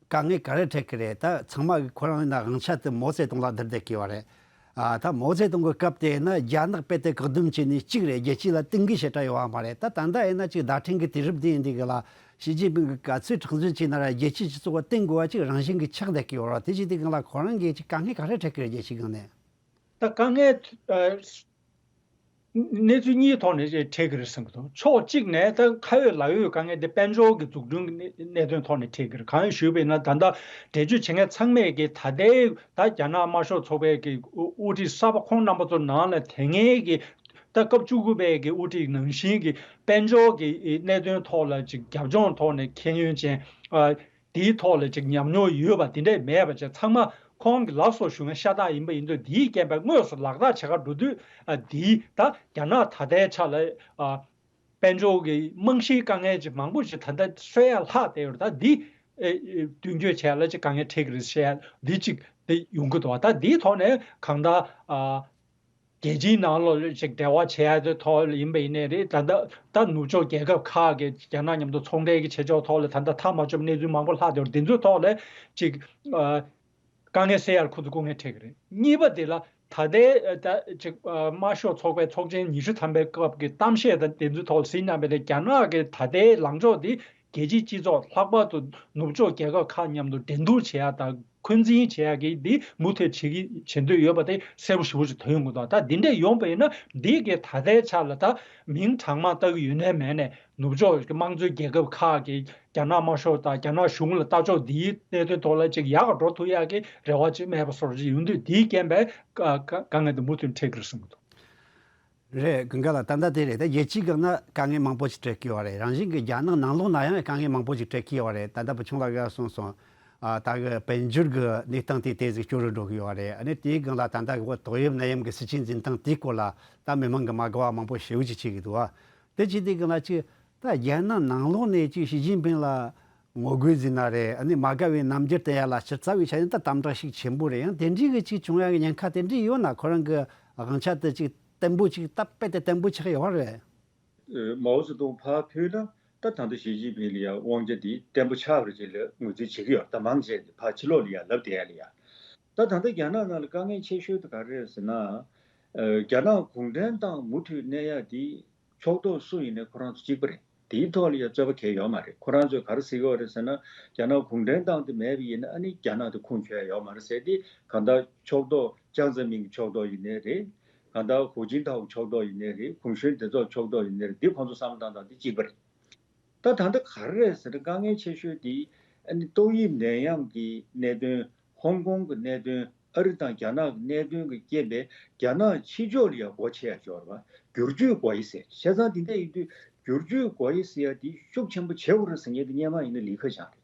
དཀའ་ངལ་ག་རེ་འཕྲད་ཀྱི་རེད། ད་ཚང་མ་གི་ཁོ་རང་ཡིན་ན་དབང་ཆ་དེ་མའོ་ཙེ་ཏུང་ལ་བསྡུར་བསྡད་ཀྱི་ཡོད་རེད། ཨ་ད་མའོ་ཙེ་ཏུང་གི་སྐབས་དེ་ཡིན་ན་རྒྱ་ནག་རྦད་དེ་བཀག་སྡོམ་བྱས་ནས་གཅིག་རེད། རྒྱལ་སྤྱི་ལ་བསྟུན་གྱི་བྱེད་སྒྲ་ཡོད་པ་མ་རེད། ད་ད་ལྟ་ཡིན་ན་ཅིག་བརྡ་འཕྲིན་གྱི་དུས་རབས་འདི་ཡིན་དུས་གི་ལ་ཞི་ཅིན་ཕིང་གི་ག་ཚོད་དྲག་འཛུལ་བྱས་ན་ར་རྒྱལ་སྤྱིའི་སྤྱི་ཚོགས་ལ་བསྟུན་དགོས་པ་ཅིག་རང་བཞིན་གྱིས་ཆགས་བསྡད་ཀྱི་ཡོད་རེད། དེ་བྱས་དུས་གི་ལ་ཁོ་རང་གི་ཅིག་དཀའ་ངལ་ག་རེ་འཕྲད་ཀྱི་རེད། རྒྱལ་སྤྱིའི་སྒང་ནས། ད་དཀའ་ངལ་ཨ། གནས་ཚུལ་གཉིས་ཐོག་ནས་འཕྲད་ཀྱི་རེད་བསམ་གྱི་འདུག་ཕྱོགས་གཅིག་ནས་ད་ཁ་ཡོད་ལག་ཡོད་དཀའ་ངལ་དེ་དཔལ་འབྱོར་གྱི་འཛུགས་སྐྲུན་གྱི་གནད་གནད་དོན་ཐོག་ནས་འཕྲད་ཀྱི་རེད། གང་ཡིན་ཞུས་པ་ཡིན་ན། ད་ལྟ་འགྲེལ་བརྗོད་བྱེད་མཁན་ཚང་མས་ཀྱི་ད་ལྟའི་ད་རྒྱ་ནག་དམར་ཤོག་ཚོགས་པའི་གི་དབུ་དབུ་ཁྲིད་གསར་པ་ཁོང་རྣམ་པ་ཚོ་ནང་ལ་དེ་སྔའི་གི་ད་སྐབས་བཅུ་དགུ་པའི་གི་དབུ་ཁྲིད་ནང་བཞིན་གྱི་དཔལ་འབྱོར་གྱི་གནད་དོན་ཐོག་ལ་ཅིག་རྒྱབ་ལྗོངས་ཐོག་ནས་ཤེས་ཡོན་ཅན། ཨ། དེའི་ཐོག་ལ་ཅིག་ཉམས་མྱོང་ཡོད་པ་དེ་འདྲས་མེད་པ་བྱས། ཚང་མ་ཁོང་གི་ལགས་སོ་ཞུ་མཁན་ཤ་སྟག་ཡིན་པ་ཡིན་དུས། དེའི་རྐྱེན་པས་དངོས་སུ་ལག་བསྟར་བྱེད་གར་འགྲོ་དུས། ཨ། དེའི་ད་རྒྱ་ནག་ད་ལྟའི་ཆ་ལ། ཨ། དཔལ་འབྱོར་གྱི་རྨང་གཞིའི་དཀའ་ངལ་ཅིག་མང་པོ་ཞིག་ད་ལྟ་གསོ་ཡ་ལྷག་བསྡད་ཡོད་རེད། ད་འདི་ཨེ་ཨེ་མདུན་སྐྱོད་བྱས་ལ་ཅིག་དཀའ་ངལ་འཕྲད་ཀྱི་རེད་ཟེར་ཡ་འདི་ཅིག་དེ་ཡོང་གི་འདུག་ད་འདིའི་ཐོག་ནས་གང་ལྟར། ཨ། རྒྱལ་སྤྱིའི་ནང་ལོགས་ལ་ཅིག་འབྲེལ་བ་བྱེད་ཡ་དེ་ཐོག་ལ་ཡིན་པ་ཡིན་ནའི་རེད། ད་ལྟ་ད་ནུབ་ཕྱོགས་རྒྱལ་ཁབ་ཁག་གིས་རྒྱ་ནག་མཉམ་དུ་ཚོང་འབྲེལ་གྱི་བྱེད་ཕྱོགས་ཐོག་ལ་ད་ལྟ་ཐག་མ་ཆོད་པའི་གནས་ཚུལ་མང་པོ་ལྷག་བསྡད་ཡོད་རེད། འདི་ཚོའི་ཐོག་ལ་ཅིག་ཨ། དཀའ་ངལ་སེལ་ཡར་ཁོ་ཚོ་སྐུ་ངལ་འཕྲད་ཀྱི་རེད། གཉིས་པ་དེ་ལ་ད་ལྟའི་ཨ་ད་ཅིག་ཨ་དམར་ཤོག་ཚོགས་པའི་ཚོགས་ཆེན་ཉི་ཤུ་ཐམ་པའི་སྐབས་ཀྱི་གཏམ་བཤད་དང་དེ་ཚོའི་ཐོག་ལ་གཟིགས་གནང་བ་ཡིན་ན། རྒྱ་ནག་གི་ད་ལྟའི་ལངས་ཕྱོགས་དེ་རྒྱལ་སྤྱིའི་སྤྱི་ཚོགས་ལྷག་པར་དུ་ནུབ་ཕྱོགས་རྒྱལ་ཁབ་ཁག་མཉམ་དུ་འགྲན་བསྡུར་བྱེད་ཡ་དང་། འཁོན་འཛིན་བྱེད་ཡག་གི་འདི་མུ་མཐུད་བྱེད་ཀྱི་བྱེད་འདོད་ཡོད་པ་དེ་གསལ་པོ་ཞེ་པོ་ཅིག་ཐོན་ཡོང་གི་འདུག་ད་འདི་འདྲས་ཡོང་པ་ཡིན་ན། འདི་གའི་ད་ལྟའི་ཆ་ལ་ད་མིང་གྲངས་མང་བཏགས་ཀྱི་ཡོད་ནའི་མེད་ནའི། ནུབ་ཕྱོགས་ཀྱི་དམངས་གཙོའི་རྒྱལ་ཁབ་ཁག་གིས་རྒྱ་ནག་དམར་ཤོག་དང་རྒྱ་ནག་གཞུང་ལ་ལྟ་ཕྱོགས་འདིའི་གནད་དོན་ཐོག་ལ་ཅིག་ཡག་ག་འགྲོ་ཐུབ་ཡག་གི་རེ་བ་ཅིག་མེད་པ་བཟོ་འདྲ་ཅིག་ཡོང་དུས། འདིའི་རྐྱེན་པས་དཀའ་དཀའ་དཀའ་ངལ་འདི་མུ་མཐུད་འཕྲད་ཀྱི་རེད་བསམ་གྱི་འདུག་རེད། ཀུན་དགའ་ལགས། ད་ལྟ་དེ་རེད། ད་རྒྱལ་སྤྱིའི་སྒང་ན་དཀའ་ངལ་མང་པོ་ཞིག་འཕྲད་ཀྱི་ཡོད་རེད། རང་བཞིན་གྱི་རྒྱ་ནག་ནང་ལོགས་ན་ཡང་དཀའ་ངལ་མང་པོ་ཞིག་འཕྲད་ཀྱི་ཡོད་རེད། ད་ལྟ་བུ་ཆུང་ལགས་ཀྱིས་གསུངས་སོང་། ཨ། ད་གི་དཔལ་འབྱོར་གྱི་གནས་སྟངས་དེ་ཏོག་ཙམ་སྐྱོ་རུ་འགྲོ་གི་ཡོད་རེད། ཨ་ནི་དེའི་སྒང་ལ་ད་ལྟ་གི་ཏོག་དབྱིབས་ནད་ཡམས་ཀྱི་སྲིད་བྱུས་འཛིན་སྟངས་དེའི་སྐོར་ལ་ད་མི་མང་གིས་མ་དགའ་བ་མང་པོ་ཞེ་པོ་ཅིག་བྱེད་ཀྱི་འདུག་བ། དེ་བྱེད་དུས་སྒང་ལ་ཅིག་ད་རྒྱ་ནག་ནང་ལོགས་ནས་ཅིག་ཞི་ཅིན་ཕིང་ལ་ངོ་རྒོལ་ཟེར་ན་རེད། ཨ་ནི་མ་དགའ་བའི་རྣམ་འགྱུར་བསྟན་ཡ་ལ་ཕྱིར་ཚ་བའི་ཆ་ནས་ད་དམ་དྲག་ཤུགས་ཆེན་པོ་རེད། ཡང་དེ་འདྲའི་གི་ཅིག་བྱུང་ཡ་གི་ཉེན་ཁ་དེ་འདྲ་ཡོད་ན། ཁོ་རང་གི་དབང་ཆ་དེ་ཅིག་བརྟན་པོ་ཅིག་སྟབས་དཔེ་དེ་བརྟན་པོ་ཆགས་ཡོད་རེད། ཨ། མའོ་ཙེ་ཏུང་ཕར་ཕུད་ན་ད་ད་ལྟ་ཞི་ཅིན་ཕིང་ལ་ཡ་དབང་ཆ་དེ་བརྟན་པོ་ཆགས་པ་རེད་ཅེས་ལ་ངོས་འཛིན་བྱེད་ཀྱི་ཡོད། ད་མང་ཆེ་ཕར་ཕྱི་ལོགས་ལ་ཡ་ལབ་བསྡད་ཡ་ལ་ཡ། ད་ད་ལྟ་རྒྱ་ནག་ནང་ལ་དཀའ་ངལ་ཆེ་ཤོས་དེ་ག་རེ་རེད་ཟེར་ན། ཨ། རྒྱ་ནག་གུང་ཁྲན་ཏང་མུ་མཐུད་གནས་ཡ་དེ་ཕྱོགས་གཏོགས་སུ་ཡིན་ནའི་ཁོ་རང་ཚོ་གཅིག་པ་རེད། དེའི་ཐོག་ལ་ཡ་རྩོད་པ་གང་ཡང་ཡོད་མ་རེད། ཁོ་རང་ཚོས་ག་རེ་ཟེར་གྱི་ཡོད་རེད་ཟེར་ན། རྒྱ་ནག་གུང་ཁྲན་ཏང་དེ་མེད་པ་ཡིན་ན་ཨ་ནི་རྒྱ་ནག་དེ་ཁུངས་འཁྱོལ་ཡ་ཡོད་མ་རེད་ཟེར་ཏེ། གང་ལྟར་ཕྱོགས་གཏོགས་ཅང་ཙེ་མིན་གྱི་ཕྱོགས་གཏོགས་ཡིན་ནའི་རེད། གང་ལྟར་ཧུའུ་ཅིན་ཐའོ་གི་ཕྱོགས་གཏོགས་ཡིན་ནའི་རེད། གུང་ཧྲེང་སྡེ་ཚོགས་ཕྱོགས་གཏོགས་ཡིན་ནའི་རེད། འདི་ཁོང་ཚོ་བསམ་བློ་བཏང་སྟངས་དེ་གཅིག་པ་རེད། ད་ད་ལྟ་ག་རེ་རེད་ཟེར་ན། དཀའ་ངལ་ཆེ་ཤོས་དེ་ཨ་ནི་ཏོག་དབྱིབས་ནད་ཡམས་ཀྱི་གནད་དོན། ཧོང་ཀོང་གི་གནད་དོན། ཨ་རི་དང་རྒྱ་ནག་གི་གནད་དོན་གྱི་རྐྱེན་པས་རྒྱ་ནག་ཕྱི་ཕྱོགས་ལ་ཡང་སྒོ་ཕྱེ་ཡ་ཅིག་ཡོད་རེད་པ། བསྒྱུར་བཅོས་སྒོ་དབྱེ་ཟེར། བྱས་ཙང་དེ་འདྲ་ཡིན་དུས་བསྒྱུར་བཅོས་སྒོ་དབྱེ་ཟེར་ཡ་དེ་ཤུགས་ཆེན་པོ་བྱེད་དགོས་རེད་ཟེར་མཁན་དེ་སྔོན་མ་ཡིན་ན་ལི་ཁེ་ཆང་རེད།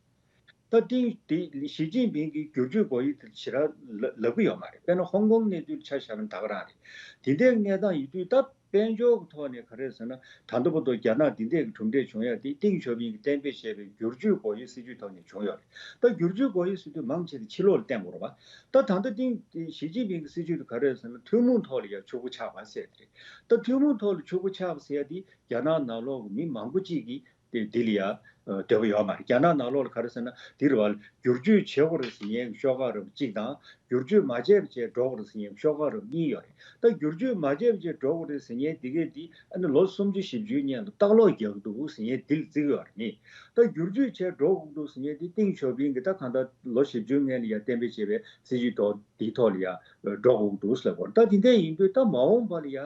ད་ཏིང་དེ་ཞི་ཅིན་ཕིང་གིས་བསྒྱུར་བཅོས་སྒོ་དབྱེ་དེ་ཞེ་དྲག་ལབ་ཀྱི་ཡོད་མ་རེད། དཔེར་ན་ཧོང་ཀོང་གནད་དོན་ཆ་བཞག་ན་ད་ག་རང་རེད། དེ་འདྲའི་གནས་སྟངས་ཡིན་དུས། ད་དཔལ་འབྱོར་གྱི་ཐོག་ནས་ག་རེ་ཟེར་ན། ད་ལྟ་བར་དུ་རྒྱ་ནག་འདི་འདྲས་ཀྱི་གྲུབ་འབྲས་བྱུང་ཡ་དེ་ཏིང་ཞའོ་ཕིང་གིས་གཏན་འབེབས་བྱས་པའི་བསྒྱུར་བཅོས་སྒོ་དབྱེ་སྲིད་ཇུས་ཐོག་ནས་བྱུང་ཡོད་རེད། ད་བསྒྱུར་བཅོས་སྒོ་དབྱེ་ཟེར་དུས་མང་ཆེ་དེ་ཕྱི་ལོགས་ལ་བརྟེན་དགོས་རེད་པ། ད་ད་ལྟ་ཏིང་ཞི་ཅིན་ཕིང་གི་སྲིད་ཇུས་དེ་ག་རེ་ཟེར་ན། ཐུན་མོང་ཐོག་ལ་ཡ་ཕྱུག་པོ་ཆགས་པ་ཟེར་དེ་རེད། ད་ཐུན་མོང་ཐོག་ལ་ཕྱུག་པོ་ཆགས་པ་ཟེར་ཡ་དེ་རྒྱ་ནག་ནང་ལོགས་ཀྱི་མི་མང་པོ་གཅིག་གིས་དེ་འདི་ལ་ཡ་འདོད་པ་ཡོད་མ་རེད། རྒྱ་ནག་ནང་ལོགས་ལ་ག་རེ་ཟེར་ན། འདི་རེད་པ། བསྒྱུར་བཅོས་བྱེད་དགོས་རེད་ཟེར་མཁན་གྱི་ཤོག་ཁག་རེད་པ་གཅིག་དང་། བསྒྱུར་བཅོས་མ་བྱས་པ་བྱས་འགྲོ་དགོས་རེད་ཟེར་མཁན་ཤོག་ཁག་རེད་པ་གཉིས་ཡོད་རེད། ད་བསྒྱུར་བཅོས་མ་བྱས་པ་བྱས་འགྲོ་དགོས་རེད་ཟེར་མཁན་འདི་གས་འདི་ཨ་ནི་ལོ་སུམ་ཅུ་བཞི་བཅུའི་སྔོན་ལ་ལྟག་ལོག་རྒྱག་གི་འདུག་ཟེར་མཁན་འདི་ལ་བརྩི་གི་ཡོད་རེད་ནི། ད་བསྒྱུར་བཅོས་བྱས་འགྲོ་དགོས་འདུག་ཟེར་མཁན་འདི་ཏིང་ཞའོ་ཕིང་གིས་ད་གང་ལྟར་ལོ་བཞི་བཅུའི་སྔོན་ལ་ཡ་གཏན་འབེབས་བྱས་པའི་སྲིད་ཇུས་ཐོག་འདིའི་ཐོག་ལ་ཡ་འགྲོ་དགོས་ཀྱི་འདུག་ཟེར་ལབ་དགོས་རེད། ད་དེ་འདྲ་ཡིན་དུས་ད་མ་འོངས་པ་ལ་ཡ་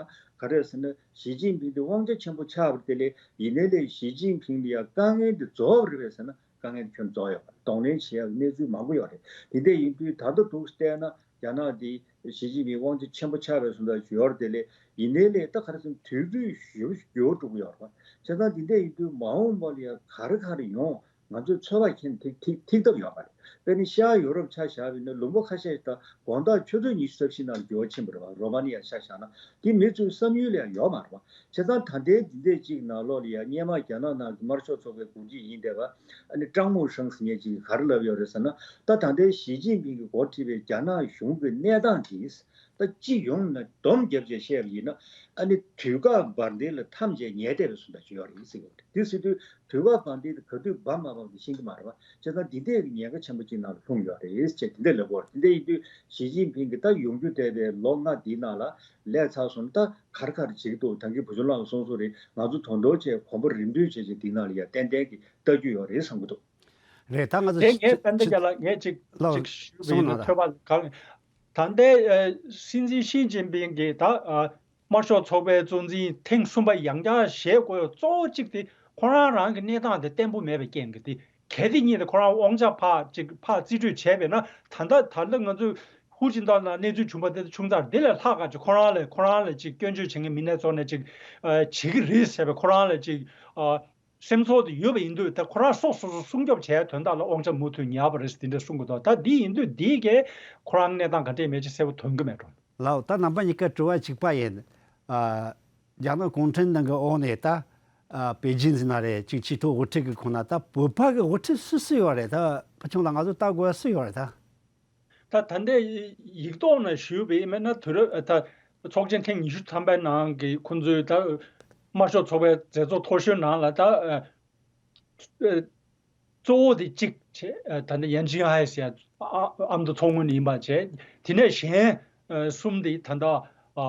ག་རེ་ཟེར་ན། ཞི་ཅིན་ཕིང་དེ་དབང་ཆ་ཆེན་པོ་ཆགས་པ་དེ་ལས། ཡིན་ནའི་ལས་ཞི་ཅིན་ཕིང་ལ་ཡ་དཀའ་ངལ་འདི་རྫོགས་པ་རེད་པས་ཟེར་ན། དཀའ་ངལ་ཁྱོན་རྫོགས་ཡོད་པ་རེད། གདོང་ལེན་བྱེད་ཡག་གནས་ཚུལ་མང་པོ་ཡོད་རེད། དེ་འདྲ་ཡིན་དུས་ད་ལྟ་འདུག་བལྟས་ན་རྒྱ་ནག་འདི་ཞི་ཅིན་ཕིང་དབང་ཆ་ཆེན་པོ་ཆགས་པའི་བཟོ་འདྲ་ཞིག་ཡོད་རེད། དེ་ལས་ཡིན་ནའི་ལས་ད་ག་རེ་ཟེར་ན། དུས་ཚོད་ཞེ་པོ་ཞིག་འགྱུར་བ་འགྲོ་གི་ཡོད་རེད་པ། བྱས་ཙང་དེ་འདྲ་ཡིན་དུས་མ་འོངས་པ་ལ་ཡ་ག་རེ་ག་རེ་ཡོང་། ང་ཚོས་ཚོད་དཔག་ཁྱོན་ཐིག་ཐིག་ཐིག་ཐབས་ཡོད་མ་རེད། དཔེར་ན་ཤར་ཡོ་རོབ་ཆ་བཞག་པ་ཡིན་ན་ལུང་པ་ཁ་ཤས་ཤིག་ད་དགོང་དག་ཆུ་ཚོད་ཉི་ཤུ་རྩ་བཞི་ནང་འགྱུར་བ་ཕྱིན་པ་རེད་པ། རོ་མ་ནི་ཡ་ཆ་བཞག་ན་དེ་མི་ཚོའི་བསམ་ཡུལ་ལ་ཡང་ཡོད་མ་རེད་པ། བྱས་ཙང་ད་ལྟའི་འདི་འདྲས་ཅིག་ནང་ལོགས་ལ་ཡང་སྔོན་མ་རྒྱ་ནག་ནང་གི་དམར་ཤོག་ཚོགས་པའི་འགོ་ཁྲིད་ཡིན་བསྡད་པ་ཨ་ནི་ཀྲང་མུའུ་ཧྲེང་ཟེར་མཁན་ཅིག་གིས་ག་རེ་ལབ་ཡོད་རེད་ཟེར་ན། ད་ད་ལྟའི་ཞི་ཅིན་ཕིང་གིས་འགོ་ཁྲིད་པའི་རྒྱ་ནག་གཞུང་གི་གནས་སྟངས་འདི་ད་སྤྱི་ཡོངས་ནས་སྡོམ་བརྒྱབ་བྱས་བཤད་པ་ཡིན་ན། ཨ་ནི་དུས་བཀག་བར་མདེལ་ལ་འཐམས་བྱས་ཉལ་བསྡད་པའི་བཟོ་འདྲ་ཅིག་ཡོད་རེད་ཟེར་གྱི་ཡོད་རེད། དེ་ཟེར་དུས་དུས་བཀག་བར་མདེལ་དེ་ག་དུས་འབབ་མ་འབབ་དེ་ཤེས་ཀྱི་མ་རེད་པ། བྱས་ཙང་འདི་འདྲས་ཀྱི་ཉེན་ཁ་ཆེན་པོ་ཅིག་ནང་ལ་ལྷུང་ཡོད་རེད་ཅེས་དེ་འདྲས་ལབ་ཀྱི་ཡོད་རེད། དེ་འདྲས་ཡིན་དུས་ཞི་ཅིན་ཕིང་གིས་ད་ཡོང་རྒྱུ་བསྡད་པའི་ལོ་ལྔ་འདིའི་ནང་ལ་ལས་ཚར་སོང་ན་ད་ག་རེ་ག་རེ་བྱེད་ཀྱི་འདུག་ད་གིན་བུ་ཆུང་ལགས་གསུངས་སོང་རེད། ང་ཚོ་དོན་དོན་བྱས་གོམ་པ་རིམ་བགྲོད་བྱས་བྱས་འདིའི་ནང་ལ་ཡ་ཏན་ཏན་གྱི་ལྟ་རྒྱུ་ཡོད་རེད་བསམ་གྱི་འདུག་རེད། ད་ང་ཚོ་དེ་ངས་ཕྱི་ད་ལྟ་ཕྱི་རྒྱ་ལ་ངས་ཅིག་ལགས་ཅིག་ཞུས་པ་ཡིན་ན། ཐོས་པ་གང་། ད་ལྟའི་ཨ་སྲིད་འཛིན་ཞི་ཅིན་ཕིང་གིས་ད་ཨ་དམར་ཤོག་ཚོགས་པའི་གཙོ་འཛིན་ཐེངས་གསུམ་པ་ཡང་བསྐྱར་བཞེས་དགོས་ཡ་གཙོ་བོ་གཅིག་དེ་ཁོ་རང་རང་གི་གནས་སྟངས་དེ་བརྟན་པོ་མེད་པའི་རྐྱེན་གྱིས་དེ། གལ་ཏེ་ཉིད་དེ་ཁོ་རང་དབང་ཆ་ཕར་ཅིག་ཕར་རྩིས་སྤྲོད་བྱས་པས་ན། ད་ལྟ་ད་ལྟ་ང་ཚོས་ཧུའུ་ཅིན་ཐའོ་ནང་གནས་ཚུལ་བྱུང་བ་དེ་ཆུང་ཙག་འདི་ལས་ལྷག་ག་ཅིག་ཁོ་རང་ལ་ཁོ་རང་ལ་ཅིག་སྐྱོན་བརྗོད་བྱེད་མཁན་མི་སྣ་ཚོ་ནས་ཅིག་ཨ་བྱེད་ཀྱི་རེད་ཟེར་བའི་ཁོ་རང་ལ་ཅིག་ཨ་སེམས་ཚོར་དེ་ཡོད་པ་ཡིན་དུས། ད་ཁོ་རང་སོ་སོ་སོ་སྲུང་སྐྱོབ་བྱས་དོན་དག་ལ་དབང་ཆ་མུ་མཐུད་ཉར་བ་རེད་ཟེར་དེ་འདྲ་གསུང་གི་འདུག་ད་འདི་ཡིན་དུས་འདིས་ཀྱི་ཁོ་རང་གནས་སྟངས་ག་འདྲས་མེད་ཅིག་གསལ་པོ་ཐོན་གྱི་མེད་འགྲོ། ལགས། ད་རྣམ་པ་གཉིས་ཀ་དྲི་བ་གཅིག་པ་ཡིན། ཨ་རྒྱ་ནག་གུང་ཁྲན་ཏང་གི་འོག་ནས་ད་ཨ་པེ་ཅིན་ཟེར་ན་རེད། ཅིག་ཆེས་མཐོའི་དབུ་ཁྲིད་ཀྱི་ཁོངས་ན་ད་བོད་པ་གི་དབུ་ཁྲིད་སུ་སུ་ཡོད་རེད། ད་ཕུ་ཆུང་ལགས་ང་ཚོ་ལྟ་དགོས་སུ་ཡོད་རེད་ད། ད་ད་ལྟའི་ཡིག་ཐོག་ནས་ཞུས་པ་ཡིན་ན། དུས་རབས་ད་ཚོགས་ཆེན་ཐེངས་ཉི་ཤུ་ཐམ་པའི་ནང་གི་ཁོང་ཚོའི་ད་དམར་ཤོག་ཚོགས་པའི་མཛད་གཙོ་མཐོ་ཤོས་ནང་ལ་ད་ཨ་ཨ་གཙོ་བོ་དེ་གཅིག་བྱས། ཨ་ད་ལྟ་ཡན་ཅིན་ཧའེ་ཟེར་ཡ་ཨ་ཨ་མདོ་མཚོ་སྔོན་ནས་ཡིན་པ་བྱས། དེ་ནས་གཞན་ཨ་གསུམ་དེ་ད་ལྟ་ཨ་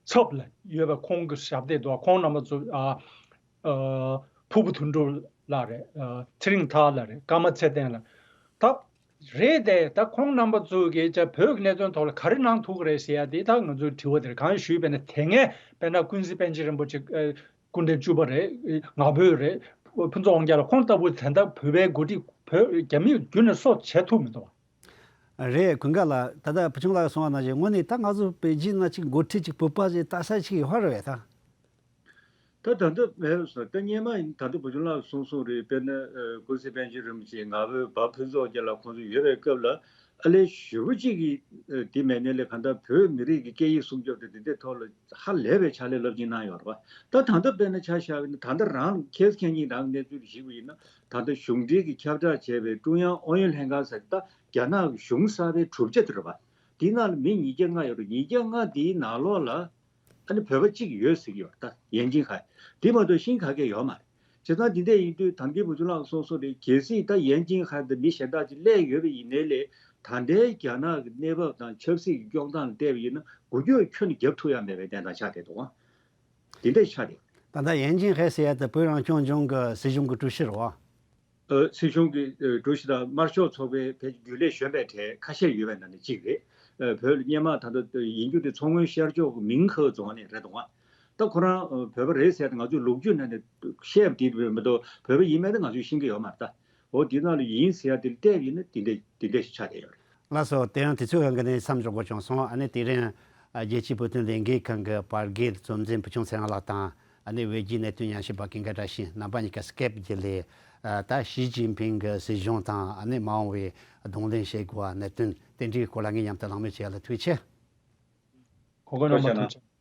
ཚབ་ལ་ཡོད་པའི་ཁོང་གི་ཞབས་སྟེགས་འདུག་ཁོང་རྣམ་པ་ཚོ་ཨ་ཨ་ཕུར་བུ་དོན་གྲུབ་ལགས་རེད། ཨ་ཚེ་རིང་ཐར་ལགས་རེད། ཀརྨ་ཚེ་བརྟན་ལགས། ད་རེད་དེ། ད་ཁོང་རྣམ་པ་ཚོ་གིས་ཅིག་བོད་ཀྱི་གནད་དོན་ཐོག་ལ་ག་རེ་གནང་ཐུབ་ཀྱི་རེད་ཟེར་ཡ་དེ་ད་ང་ཚོའི་དྲི་བ་དེ་རེད། གང་ཞུས་པ་ཡིན་ན། དེ་སྔའི་དཔེར་ན་ཀུན་གཟིགས་པཎ་ཆེན་རིན་པོ་ཆེ་ཨ་སྐུ་ཕྲེང་བཅུ་པ་རེད། ང་ཕོད་རེད། ཕུན་ཚོགས་དབང་རྒྱལ་ལགས་ཁོང་ལྟ་བུ་དེ་འདྲ་བོད་པའི་འགོ་ཁྲིད་བོད་རྒྱ་མིས་རྒྱུན་ནས་བཟོ་བྱེད་ཐུབ་མི་འདུག་བ། རེད། ཀུན་དགའ་ལགས། ད་ལྟ་བུ་ཆུང་ལགས་གསུངས་པ་ནང་བཞིན་དངོས་གནས་ད་ང་ཚོ་པེ་ཅིན་ན་ཅིག་འགོ་ཁྲིད་ཅིག་བོད་པ་ཞིག་ལྟ་ས་ཅིག་ཡོད་རེད་པས་ད། ད་ད་ལྟ་མེད་པ་སོང་། ད་སྔོན་མ་ཡིན་ད་ལྟ་བུ་ཆུང་ལགས་གསུངས་གསུངས་རེད། དཔེར་ན་ཨ་ཀུན་གཟིགས་པཎ་ཆེན་རིན་པོ་ཆེ་ང་ཕོད་བ་ཕུན་ཚོགས་རྒྱལ་ལགས་ཁོང་ཚོ་ཡོད་པའི་སྐབས་ལ་ཨ་ལས་ཞེ་པོ་ཅིག་གིས་ཨ་དེ་མེད་ནའི་ལས་གང་ལྟར་བོད་མི་རིགས་ཀྱི་སྐད་ཡིག་སྲུང་སྐྱོབ་དང་དེ་འདྲའི་ཐོག་ལ་ཧ་ལས་པའི་ཕྱག་ལས་རླབས་ཆེན་གནང་ཡོད་རེད་པ། ད་ད་ལྟ་དཔེར་ན་ཆ་བཞག་པ་ཡིན་ན་ད་ལྟ་རང་ཁྱེད་མཁྱེན་གཉིས་རང་གནས་ཚུལ་ཞིག་ཡིན་ན་ད་ལྟ་གཞུང་འབྲེལ་གྱི་ཁྱབ་བསྒྲགས་བྱས་པའི་ཀྲུང་དབྱང་ཨུ་ཡོན་ལྷན་ཁང་ཟེར་ད་རྒྱ་ནག་གི་གཞུང་གསར་པའི་གྲུབ་ཆ་དེ་རེད་པ། དེའི་ནང་ལ་མི་ཉིས་བརྒྱ་ལྔ་ཡོད་རེད། ཉིས་བརྒྱ་ལྔ་དེའི་ནང་ལོགས་ལ། ཨ་ནི་བོད་པ་གཅིག་ཡོད་ཟེར་གྱི་ཡོད་ད། ཡན་ཅིན་ཧའེ། དེ་མ་གཏོགས་ཤིང་ག་གེ་ཡོད་མ་རེད། བྱས་ཙང་འདི་འདྲ་ཡིན་དུས་ད་ལྟའི་བུ་ཆུང་ལགས་གསུངས་སོང་རེད། གལ་སྲིད་ད་ཡན་ཅིན་ཧའེ་དང་མི་གཞན་དག་ཅིག་སླེབས་ཡོད་པ་ཡིན་ནའི་ལས་ད་ལྟའི་རྒྱ་ནག་གི་གནས་བབ་དང་ཆབ་སྲིད་ཀྱི་སྐྱོང་སྟངས་ལ་བལྟས་པ་ཡིན་ན་འགུལ་སྐྱོད་ཁྱོན་ནས་རྒྱབ་ཐུབ་ཡ་མེད་པའི་གནས་སྟངས་ཆགས་བསྡད་འདུག་ཨ། འདི་འདྲ་ཆགས་རེད། ད་ལྟ་ཡན་ཅིན་ཧའེ་ཟེར་ཡ་དེ་བོད་རང་སྐྱོང་ལྗོངས་ཀྱི་སྲིད་གཞུང་གི་ཀྲུའུ་ཞི་རེད་པ། ཨ་སྲིད་གཞུང་གི་ཨ་ཀྲུའུ་ཞི་དང་དམར་ཤོག་ཚོགས་པའི་ཕལ་ཆེར་རྒྱུན་ལས་གཞོན་པའི་གྲས་ཁ་ཤས་ཡོད་པའི་ནང་ནས་གཅིག་རེད། ཨ་བོད་ལ་སྔོན་མ་ད་ལྟ་ཡིན་རྒྱུ་དེ་མཚོ་སྔོན་ཤར་ཕྱོགས་ཀྱི་མིང་ཁའོ་རྫོང་ནས་རེད་འདུག་ཨ། ད་ཁོ་རང་ཨ་བོད་པ་རེད་ཟེར་ཏེ་ང་ཚོས་ལོ་རྒྱུས་ནང་ནས་བཤད་པ་དེ་རེད་མ་གཏོགས་བོད་པ་ཡིན་མིན་དེ་ང་ཚོས་ཤེས་ཀྱི་ཡོད་མ་རེད་ད། འོ་དེ་ནང་ལ་ཡིན་ཟེར་ཡ་དེ་ལ་བལྟས་པ་ཡིན་ན་དེ་འདྲ་དེ་འདྲ་ཞིག་ཆགས་བསྡད་ཡོད་རེད། ལགས་སོ། དེ་ཡང་དུས་ཚོད་གང་གི་ནས་མཚམས་འཇོག་དགོས་བྱུང་སོང་། ཨ་ནི་དེ་རིང་ཨ་རྒྱལ་སྤྱིའི་བོད་དོན་ལས་འགུལ་ཁང་གི་བར་བརྒལ་གཙོ་འཛིན་བུ་ཆུང་ཚེ་དབང་ལགས་དང་ཨ་ནི་བོད་བརྒྱུད་གནད་དོན་ཉམས་ཞིབ་པ་ཀུན་དགའ་བཀྲ་ཤིས་རྣམ་པ་གཉིས་ཀ་སྐེབ་བརྒྱུད་ལས་ཨ་ད་ཞི་ཅིན་ཕིང་གི་སྲིད་གཞུང་དང་ཨ་ནི་མ་འོངས་པའི་གདོང་ལེན་བྱེད་དགོས་པ་གནད་དོན་དེ་འདྲའི་སྐོར་ལ་ངས་མཉམ་དུ་གླེང་མོལ་བྱས་ལ་ཐུགས་རྗེ་ཆེ། གོ་སྐབས་གནང་བར་ཐུགས་རྗེ་ཆེ།